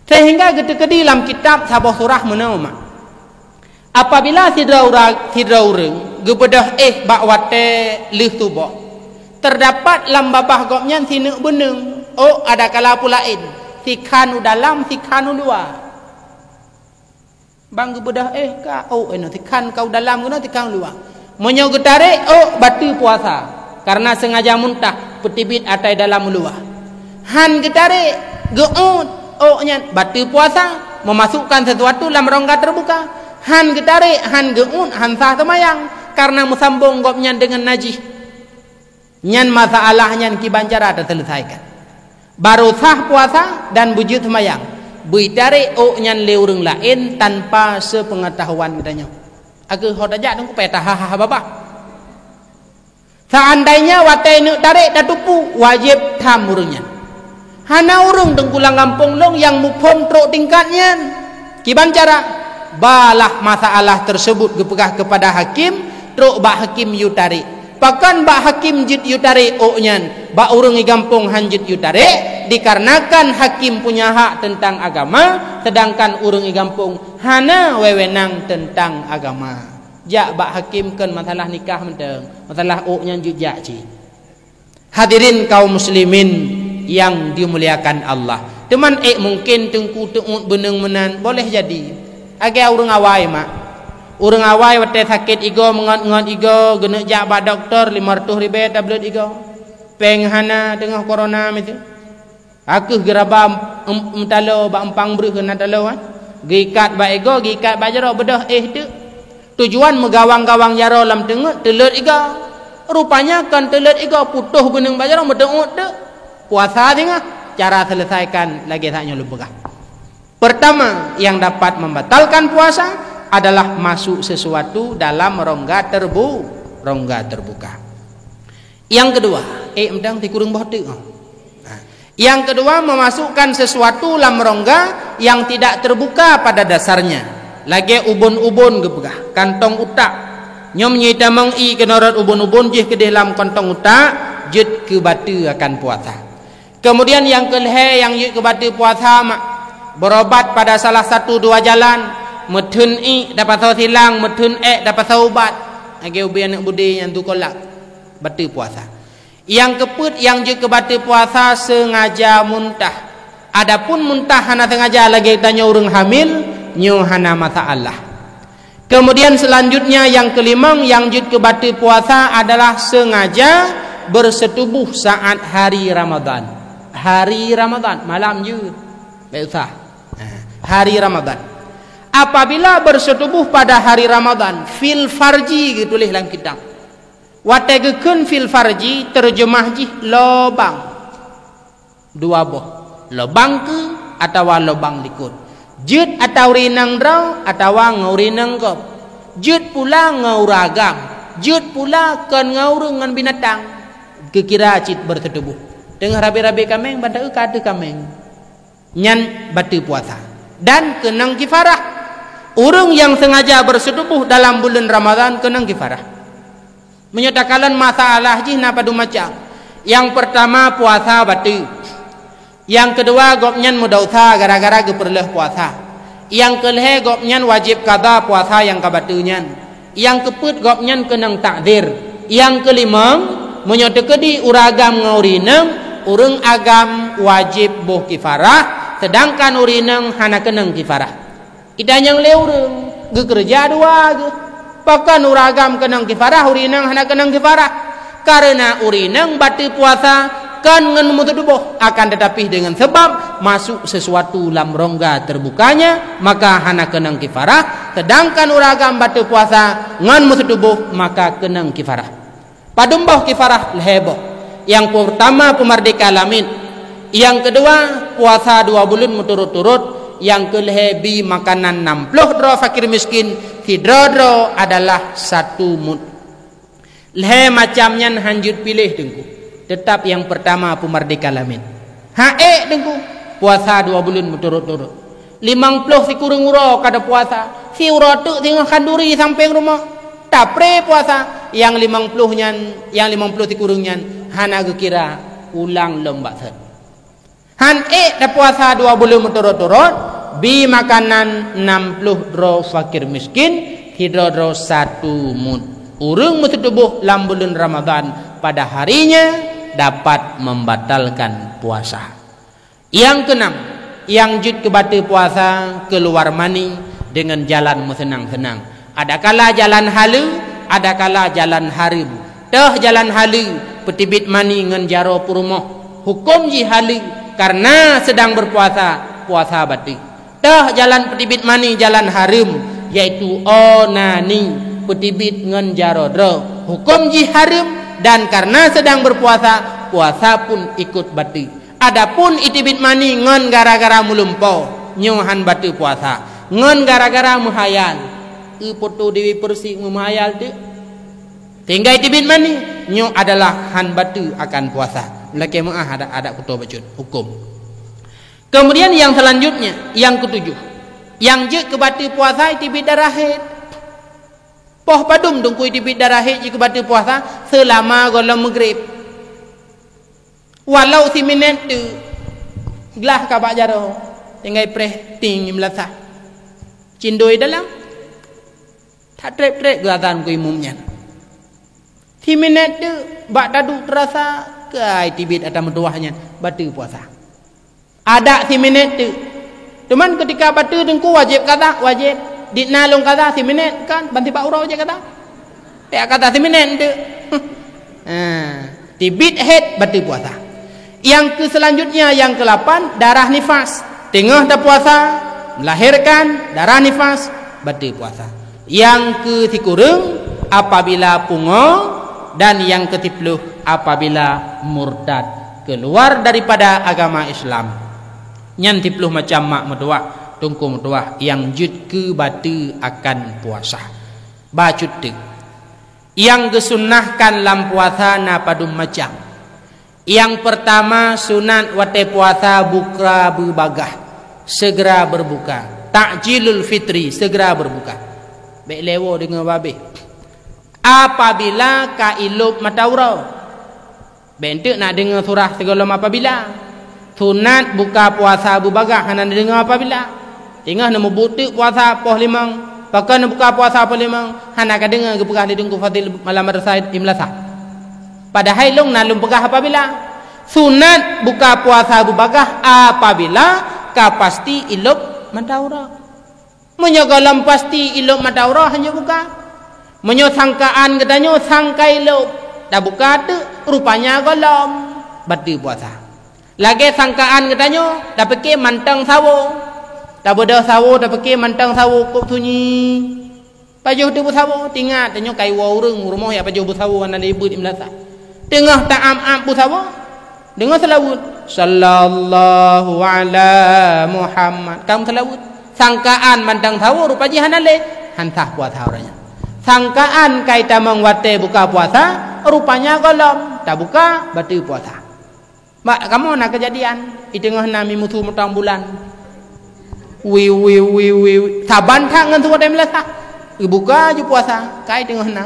Sehingga geuteukeudi lam kitab saboh surah meunoe mak. Apabila sidroe ura-, sidroe ureuëng geubeudôh éh bak watée lheueh suboh, teudapat lam babah gobnyan sineuk beuneung, ôk adakala peue laén, sikhan u dalam, sikhan u luwa. Ban geubeudôh éh ka ôk inoe, sikhan ka u dalam keunoe, sikhan u luwa. Meunyoe geutarek ôk bateue puasa, kareuna seungaja muntah peuteubiet atai dalam u luwa. Han geutarek, geuôt ôk nyan, bateue puasa, memasukkan sesuatu lam rongga terbuka. Han geutarek, han geuôt, han sah seumayang, kareuna meusambong gobnyan deungon najih. Nyan masalah nyan kiban cara taseuleusaikan. Barô sah puasa dan beujeuet seumayang, beuitarek ôk nyan lé ureuëng laén tanpa sepeungatahuan geutanyoe. Akhé ho tajak Teungku payah taha-ha babah. Seandainya watée neuk tarek tateupeue, wajéb tham ureuëng nyan. Hana ureuëng Teungku lam gampông lôn nyang muphom trok tingkat nyan. Kiban cara? Balah masalah tersebut geupeugah keupada hakim, trok bak hakim yue tarek. Pakon bak hakim jeuet yue tarek ôk nyan, bak ureuëng di gampông han jeuet yue tarek? Dikarenakan hakim punya hak teuntang agama, seudangkan ureuëng di gampông hana wewenang teuntang agama. Jak bak hakim kon masalah nikah mantong, masalah ôk nyan jeuet jak cit. Hadirin kaum muslimin yang dimuliakan Allah. Teuma ék mungken Teungku teuôt beuneung meunan, boleh jadi. Lagée ureuëng awai mak. Ureuëng awai watée sakét igoe, meungot-ngot igoe, geuneuk jak bak dokto, limong reutôh ribée tablet igoe. Péng hana, teungoh corona miseue. Ka kheueh geuraba em-, em-, taloe bak empang breueh keunan taloe, eh. Geuikat bak igoe, geuikat bak jaroe, beudôh éh teuk. Tujuan meugawang-gawang jaroe lam teungeut, teuleut igoe. Rupanya kon teuleut igoe, putôh beuneung bak jaroe, meuteuôt teuk. Puasa singoh, cara selesaikan lagée saat nyoe lôn peugah. Pertama, yang dapat membatalkan puasa adalah masuk sesuatu dalam rongga terbu-, rongga terbuka. Yang kedua, eh, meuteung sikureueng boh teuk, oh. Nah, yang kedua, memasukkan sesuatu lam rongga yang tidak terbuka pada dasarnya. Lagée ubon-ubon geupeugah, kantong utak. Nyoe meunyoe tamong ié keunoe rot ubon-ubon jih keudeh lam kantong utak, jeuet keu bateue akan puasa. Kemudian nyang keulhée nyang jeuet keu bateue puasa mak, berobat pada salah satu dua jalan, meutheun ié tapasoe silang, meutheun ék tapasoe ubat. Lagée ubé aneuëk budé nyang tu kolak, bateue puasa. Nyang keupeuet nyang jeuet keu bateue puasa sengaja muntah. Adapun muntah hana sengaja lagée tanyoe ureuëng hamil, nyoe hana masalah. Kemudian selanjutnya nyang keulimong nyang jeuet keu bateue puasa adalah sengaja bersetubuh saat hari Ramadan. Hari Ramadan, malam jeuet. Baik usah. Ha, hari Ramadan. Apabila bersetubuh pada hari Ramadan, fil farji geutuléh lam kitab. Watée geukheun fil farji, terjemah jih lobang. Dua boh, lobang keue atawa lobang likot. Jeuet ateueh ureuëng inong droe atawa ngon ureuëng inong gob. Jeuet pula ngon ureuëng agam. Jeuet pula kon ngon ureuëng ngon binatang. Geukira cit bersetubuh. Teungoh rabe-rabe kaméng, ban taeu ka ateueh kaméng. Nyan bateue puasa. Dan keunong kifarah. Ureuëng nyang sengaja bersetubuh dalam buleuen Ramadan keunong kifarah. Meunyoe takalon masalah jih na padum macam. Nyang peurtama puasa bateue. Nyang keudua gobnyan meudesya gara-gara geupeureuloh puasa. Nyang keulhée gobnyan wajéb kada puasa nyang ka bateue nyan. Nyang keupeuet gobnyan keunong takzir. Nyang keulimong, meunyoe teukeudi ureuëng agam ngon ureuëng inong, ureuëng agam wajéb boh kifarah, seudangkan ureuëng inong hana keunong kifarah. Ita nyang lé ureuëng, geukeureuja dua geuh. Pakon ureuëng agam keunong kifarah, ureuëng inong hana keunong kifarah? Kareuna ureuëng inong bateue puasa kon ngon meutuboh, akan tetapi dengan sebab masuk sesuatu lam rongga terbukanya, maka hana keunong kifarah, sedangkan ureuëng agam bateue puasa ngon meutuboh, maka keunong kifarah. Padum boh kifarah? Lhée boh. Nyang peurtama peumerdeka lamiet. Nyang keudua puasa dua buleuen meuturot-turot. Nyang keulhée bi makanan nam ploh droe fakir miskin, sidroe-droe adalah satu mut. Lhée macam nyan hanjeuet piléh Teungku. Teutap nyang peurtama peumerdeka lamiet. Ha ék Teungku, puasa dua buleuen meuturot-turot. Limong ploh sikureueng uroe ka teupuasa, siuroe teuk singoh khanduri sampéng rumoh. Tapré puasa, nyang limong ploh nyan, nyang limong ploh sikureueng nyan hana geukira ulang lom bak sot. Han ék tapuasa dua buleuen meuturot-turot, bi makanan nam ploh droe fakir miskin, sidroe-droe satu mut. Ureuëng meutuboh lam buleuen Ramadan pada harinya dapat membatalkan puasa. Nyang keunam, nyang jeuet keu bateue puasa keuluar mani deungon jalan meuseunang-seunang. Adakala jalan haleue, adakala jalan hareuem. Toh jalan haleue, peuteubiet mani ngon jaroe peurumoh. Huköm jih haleue, kareuna seudang beupuasa, puasa bateue. Toh jalan peuteubiet mani, jalan hareuem, yaitu onani, peuteubiet ngon jaroe droe. Huköm jih hareuem, dan kareuna seudang beupuasa, puasa pun ikot bateue. Adapun iteubiet mani ngon gara-gara meulumpoe, nyoe han bateue puasa. Ngon gara-gara meuhayal, eu poto Dewi Persik meumeuhayal teuk, sehingga iteubiet mani, nyoe adalah han bateue akan puasa. Lakée meuáh adak-adak kuto bacut huköm. Kemudian yang selanjutnya, yang ketujuh, yang jeuet keu bateue puasa iteubiet darah haid. Poh padum Teungku iteubiet darah haid jeuet keu bateue puasa? Seulama gohlom meugreb. Walau siminét teuk, glah ka bak jaroe, tinggai preh ting meulasah. Cindoi dalam. That treb-treb geuazan keu imum nyan. Siminét teuk bak taduek teurasa keuhai teubiet ata meutuwah nyan bateue puasa. Adak siminét teuk. Teuma keutika bateue Teungku wajéb kada, wajéb. Di na lôn kaza siminét kan, ban sibak uroe jih kaza. Pih kaza siminét tu. Ha, teubiet haid bateue puasa. Nyang keu selanjutnya, nyang keulapan, darah nifas. Teungoh tapuasa, melahirkan darah nifas, bateue puasa. Nyang keu sikureueng, apabila pungo, dan nyang keu siploh, apabila murtad, keluar daripada agama Islam. Nyan siploh macam mak meutuwah, teungku meutuwah nyang jeuet keu bateue akan puasa. Bacut teuk. Nyang geusunnahkan lam puasa na padum macam. Nyang peurtama, sunat watée puasa buka beubagaih, segera berbuka. Ta'jilul fitri, segera berbuka. Bék lé woe deungoe babeh. Apabila ka ilop mata uroe. Bék enteuk na deungoe surah sigohlom apabila. Sunat buka puasa beubagaih hana deungoe apabila. Teungoh neumubuet teuk puasa poh limong, pakon neubuka puasa poh limong, hana ka deungoe geupeugah lé Teungku Fadil malam madrasah di meulasah. Padahai lôn na lôn peugah apabila. Sunat buka puasa beubagaih apabila ka pasti ilop mata uroe. Meunyoe gohlom pasti ilop mata uroe, hanjeuet buka. Meunyoe sangkaan geutanyoe sangka ilop, tabuka teuk, rupanya gohlom, bateue puasa. Lagée sangkaan geutanyoe, tapike mantong sawoe. Tabeudôh sawoe, tapike mantong sawoe kôb sunyi. Pajoh teuk beusawoe, teuingat tanyoe ka iwoe ureuëng u rumoh nyang pajoh beusawoe hana lé beuet di meulasah. Teungoh ta-am-am beusawoe, deungoe seulaweuet, "Sallallahu ala Muhammad." Ka meuseulaweuet. Sangkaan mantong sawoe rupa jih hana lé, han sah puasa ureuëng nyan. Sangkaan ka itamong watée buka puasa, rupanya gohlom, tabuka bateue puasa. Mak, kamoe na keujadian, di teungoh na mi musu mantong bulan. Wi, wi, wi, wi, wi. Saban that ngon surat M L S A. Ibuka ju puasa, kai teungoh na.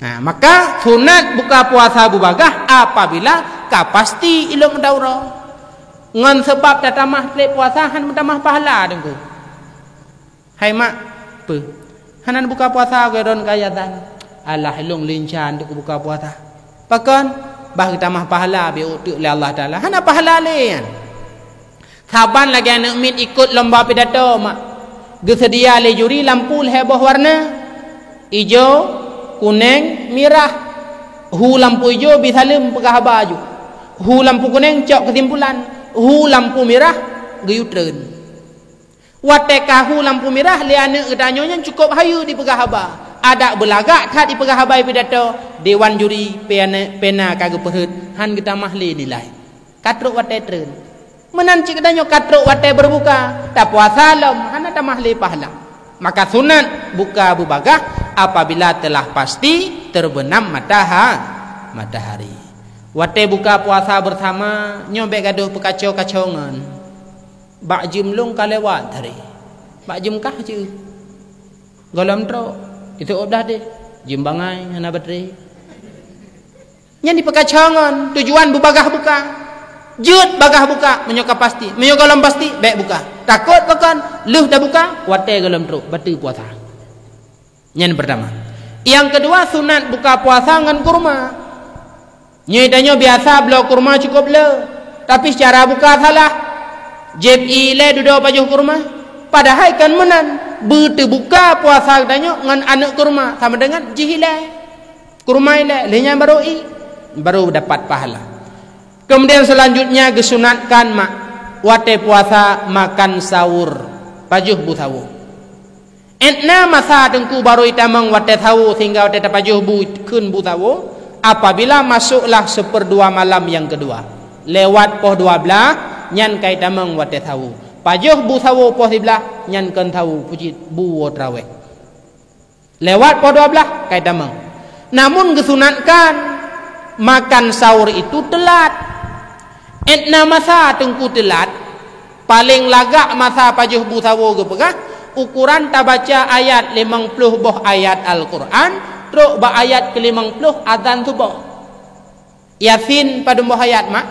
Nah, maka sunat buka puasa beubagaih apabila ka pasti ilop mata uroe. Ngon seubab tatamah treb puasa han meutamah pahala, Teungku. Hai mak, peue? Hana buka puasa, goe ron ka azan. Alah, ilong linchan untuk buka puasa. Pakon? Bah geutamah pahala beu teuk lé Allah Taala. Hana pahala lé nyan. Saban lagée aneuëk miet ikot lomba pidato, mak. Geuseudia lé juri lampu lhée boh warna. Ijo, kuneng, mirah. Hu lampu ijo bisaleuem peugah haba ju. Hu lampu kuneng cok keusimpulan. Hu lampu mirah geuyue treun. Watée ka hu lampu mirah lé aneuëk geutanyoe nyan cukôp hayeue dipeugah haba. Adak beulagak that dipeugah haba i pidato, dewan juri pena, pena ka geupeuheuet, han geutamah lé nilai. Ka trok watée treun. Meunan cit geutanyoe ka trok watée beureubuka, tapuasa lom, hana tamah lé pahala. Maka sunat buka beubagaih apabila telah pasti terbenam mataha-, matahari. Watée buka puasa beusama, nyoe bék gadôh peukaco-kaco ngon. Bak jeuem lôn ka lewat tadi. Bak jeuem kah jeuet. Gohlom trok. Itu obdah deh. Jeuem bangai hana baterai. Nyan dipeukaco ngon tujuan beubagaih buka. Jeuet bagaih buka meunyoe ka pasti. Meunyoe gohlom pasti, bék buka. Takot pakon, lheueh tabuka, watée gohlom trok, bateue puasa. Nyan peurtama. Nyang keudua, sunat buka puasa ngon kurma. Nyoe tanyoe biasa bloe kurma cukôp le, tapi seucara buka salah. Jieb ilée dudoe pajoh kurma. Padahai kan meunan, beuteubuka puasa tanyoe ngon aneuëk kurma sama dengan jih ilée. Kurma ilée, lheueh nyan barô i, barô dapat pahala. Kemudian selanjutnya geusunatkan mak watée puasa makan sahur, pajoh bu sahur. Étna masa teungku barô itamong watée sahur sehingga watée tapajoh bu kheun bu sahur, apabila masuklah seuperdua malam nyang keudua. Lewat poh dua blaih, nyan ka itamong watée sahur. Pajoh bu sahur poh siblaih, nyan kon sahur, pucit bu woe traweh. Lewat poh dua blaih, ka itamong. Namun geusunatkan makan sahur itu teulat. Étna masa teungku teulat, paleng lagak masa pajoh bu sahur geupeugah, ukuran tabaca ayat limong ploh boh ayat Al-Quran, trok bak ayat keulimong ploh azan suboh. Yasin padum boh ayat, mak?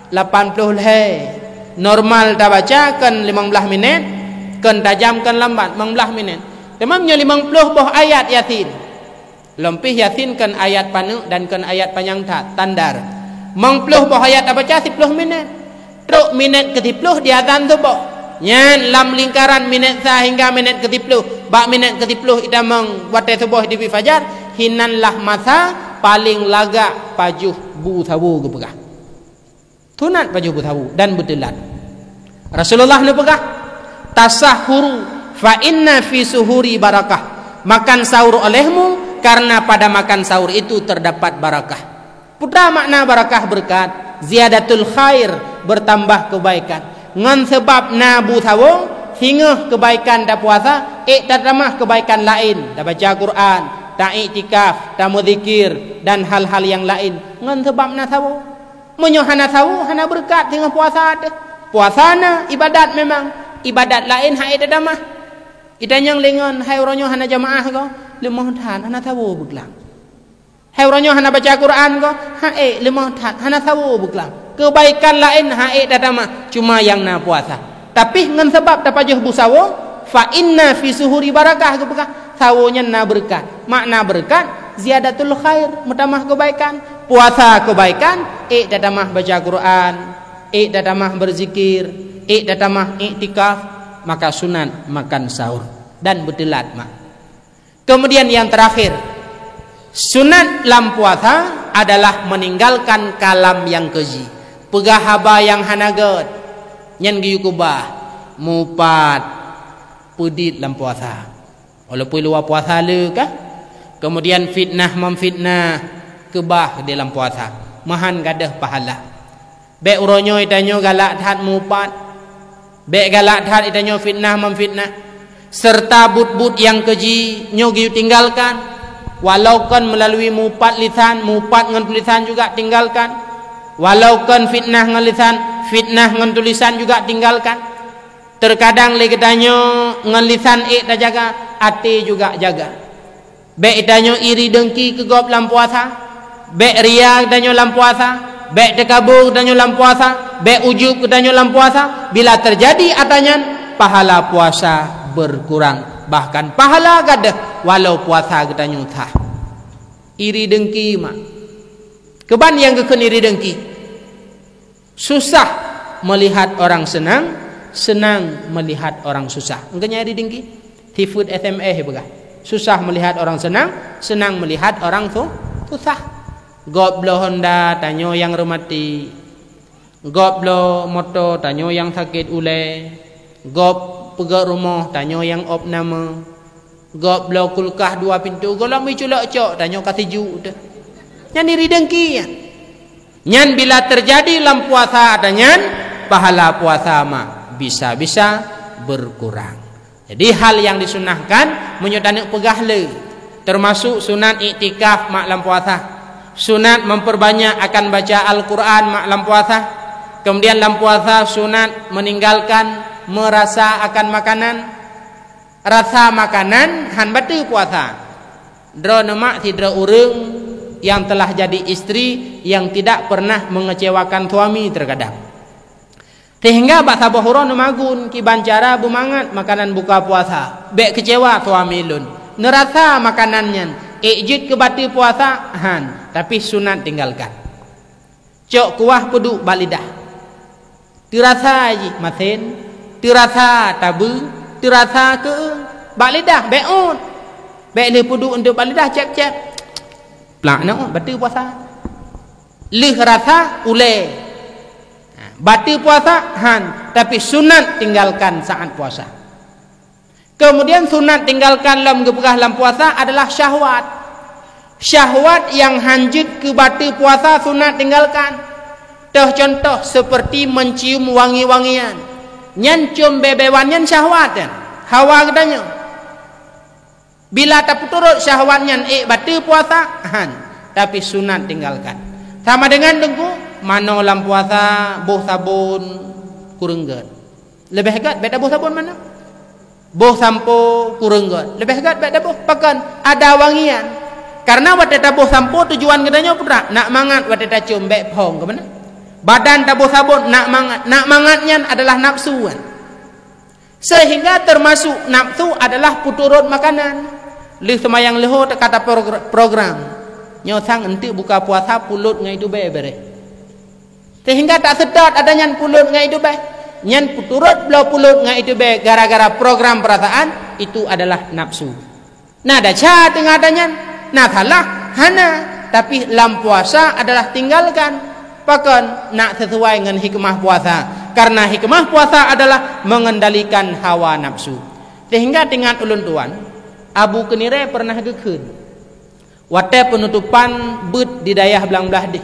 Lapan ploh lhée. Normal tabaca kon limong blaih minét, kon tajam kon lambat, limong blaih minét. Teuma meunyoe limong ploh boh ayat Yasin. Lom pih Yasin kon ayat paneuk dan kon ayat panyang that, standar. Limong ploh boh ayat tabaca siploh minét. Trok minét keu siploh diazan suboh. Nyan lam lingkaran minét sa hingga minét keusiplôh. Bak minét keusiplôh itamong watée suboh teubiet fajar, hinan lah masa paleng lagak pajoh bu sawo geupeugah. Sunat pajoh bu sawo dan beuteulat. Rasulullah neupeugah, "Tasahhuru fa inna fi suhuri barakah." Makan sahur olehmu, karena pada makan sahur itu terdapat barakah. Peue makna barakah? Beureukat, ziyadatul khair, bertambah kebaikan. Ngon sabab na bu sawo, singoh kebaikan tapuasa, ék tatamah kebaikan laén, tabaca Quran, taiktikaf, tameuzikir, dan hal-hal nyang laén. Ngon sabab na sawo. Meunyoe hana sawo, hana beureukat singoh puasa teuh. Puasa na ibadat memang, ibadat laén han ék tatamah. Itanyong lé ngon, hai uroe nyoe hana jamaah goe, leumoh that, hana sawo beuklam. Hai uroe nyoe hana baca Quran goe, han ék, leumoh that, hana sawo beuklam. Kebaikan laén han ék tatamah, cuma nyang na puasa. Tapi ngon sabab tapajoh bu sawo, fa inna fi suhuri barakah geupeugah, sawo nyan na beureukat. Makna beureukat, ziyadatul khair, meutamah kebaikan. Puasa kebaikan, ék tatamah baca Quran, ék tatamah beuzikir, ék tatamah iktikaf, maka sunat makan sahur dan beuteulat mak. Kemudian yang terakhir, sunat lam puasa adalah meninggalkan kalam nyang keji, peugah haba nyang hana gét, nyan geuyue keubah, mupat, peudit lam puasa. Walaupun luwa puasa le kah? Kemudian fitnah memfitnah, keubah di lam puasa. Meuhan gadôh pahala. Bék uroe nyoe itanyoe galak that mupat. Bék galak that itanyoe fitnah memfitnah. Serta buet-buet nyang keji nyoe geuyue tinggalkan. Walau kon melalui mupat lisan, mupat ngon tulisan juga tinggalkan. Walau kon fitnah ngon lisan, fitnah ngon tulisan juga tinggalkan. Terkadang lé geutanyoe ngon lisan ék tajaga, até juga jaga. Bék geutanyoe iri dengki keu gob lam puasa. Bék ria geutanyoe lam puasa. Bék teukabu geutanyoe lam puasa. Bék ujub geutanyoe lam puasa. Bila terjadi ata nyan, pahala puasa berkurang. Bahkan pahala gadôh walau puasa geutanyoe sah. Iri dengki mak. Keuban nyang geukheun iri dengki. Susah melihat orang senang, senang melihat orang susah. Engkau nyari dengki. Tifut S M S peugah. Susah melihat orang senang, senang melihat orang su-, susah. Gob bloe honda, tanyoe nyang reumati. Gob bloe moto, tanyoe nyang sakét ulée. Gob peugét rumoh, tanyoe nyang ob nama. Gob bloe kulkah dua pintu, gohlom iculok cok, tanyoe ka sijuek teuh. Nyan iri dengki nyan. Nyan bila terjadi lam puasa ata nyan, pahala puasa mah bisa-bisa berkurang. Jadi hal yang disunahkan meunyoe taneuk peugah le, termasuk sunat iktikaf mak lam puasa. Sunat memperbanyak akan baca Al-Quran mak lam puasa. Kemudian lam puasa sunat meninggalkan merasa akan makanan. Rasa makanan han bateue puasa. Droeneuh mak sidroe ureuëng yang telah jadi istri yang tidak pernah mengecewakan suami terkadang. Sehingga bak saboh uroe neumagun kiban cara beumangat makanan buka puasa. Bék kecewa suami lôn. Neurasa makanan nyan, ék jeuet keu bateue puasa, han, tapi sunat tinggalkan. Cok kuah peuduek bak lidah. Teurasa jih masen, teurasa tabeue, teurasa keu bak lidah, bék ôt. Bék lheueh peuduek eunteuk bak lidah, cép-cép. Plak na ôt, bateue puasa. Lheueh rasa ulée. Ha, bateue puasa, han, tapi sunat tinggalkan saat puasa. Kemudian sunat tinggalkan lom geupeugah lam puasa adalah syahwat. Syahwat nyang han jeuet keu bateue puasa sunat tinggalkan. Toh contoh seperti mencium wangi-wangian. Nyan cium bée-bée wan nyan syahwat nyan. Hawa geutanyoe. Bila tapeuturot syahwat nyan ék bateue puasa, han, tapi sunat tinggalkan. Sama dengan teungku, manoe lam puasa, boh sabon, kureueng gét. Leubeh gét bék taboh sabon manoe. Boh sampo kureueng gét. Leubeh gét bék taboh. Pakon? Ada wangian. Karena watée taboh sampo tujuan geutanyoe putra, nak mangat watée tacium bék phong keu meunan. Badan taboh sabon nak mangat. Nak mangat nyan adalah nafsu kan. Sehingga termasuk nafsu adalah peuturot makanan. Lheueh seumayang leuho teuka ta progr-, program. Nyoe sang eunteuk buka puasa pulot ngon idubée bereh. Sehingga tak seudot ata nyan pulot ngon idubée. Nyan peuturot bloe pulot ngon iteubiet gara-gara program peurasaan, itu adalah nafsu. Na desya teungoh tanyan, na salah, hana, tapi lam puasa adalah tinggalkan. Pakon? Nak sesuai ngon hikmah puasa. Karena hikmah puasa adalah mengendalikan hawa nafsu. Sehingga teuingat ulôn tuan, Abu Keunirée pernah geukheun, watée peunutopan beuet di dayah Blang Blahdeh.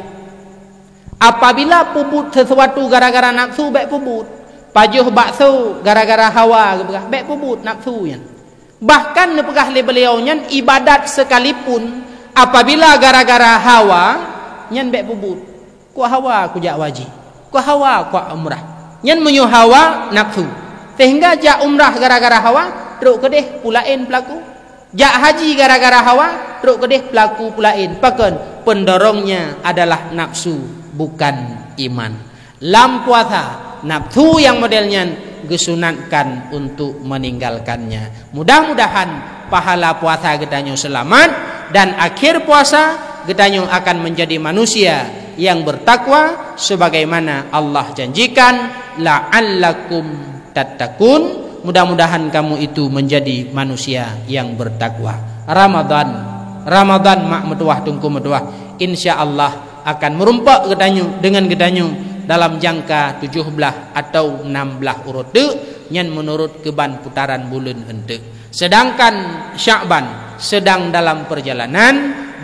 Apabila peubuet sesuatu gara-gara nafsu, bék peubuet. Pajoh bakso gara-gara hawa geupeugah, bék peubuet, nafsu nyan. Bahkan neupeugah lé beuliau nyan ibadat sekalipun, apabila gara-gara hawa, nyan bék peubuet. Kok hawa kujak haji, kok hawa kujak umrah. Nyan meunyoe hawa nafsu. Sehingga jak umrah gara-gara hawa, trok keudeh peue laén peulaku. Jak haji gara-gara hawa, trok keudeh peulaku peue laén. Pakon? Pendorongnya adalah nafsu, bukan iman. Lam puasa, nafsu nyang model nyan geusunatkan untuk meninggalkannya. Mudah-mudahan pahala puasa geutanyoe seulamat dan akhir puasa geutanyoe akan menjadi manusia yang bertakwa sebagaimana Allah janjikan, "La'allakum tattaqun." Mudah-mudahan kamu itu menjadi manusia yang bertakwa. Ramadan, Ramadan mak meutuwah teungku meutuwah, insya Allah akan meurumpok geutanyoe deungon geutanyoe dalam jangka tujoh blaih atau nam blaih uroe teuk, nyan meunurot keuban putaran buleuen eunteuk. Sedangkan Sya'ban sedang dalam perjalanan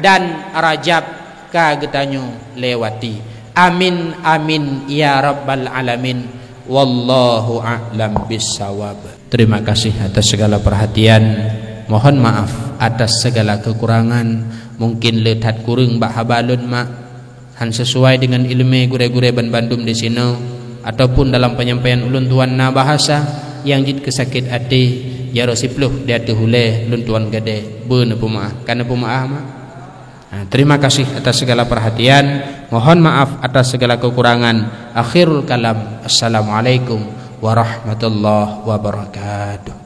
dan Rajab ka geutanyoe lewati. Amin, amin, ya rabbal alamin. Wallahu a'lam bissawab. Terima kasih atas segala perhatian. Mohon maaf atas segala kekurangan. Mungkin le that kureueng bak haba lôn mak, han sesuai dengan ileumé gurée-gurée banbandum di sinoe, ataupun dalam penyampaian ulôn tuan na bahasa nyang jeuet keu sakét até, jaroe siploh di ateueh ulée lôn tuan gadée beuneupeumaáh. Ka neupeumaáh mak? Nah, terima kasih atas segala perhatian. Mohon maaf atas segala kekurangan. Akhirul kalam. Assalamualaikum warahmatullahi wabarakatuh.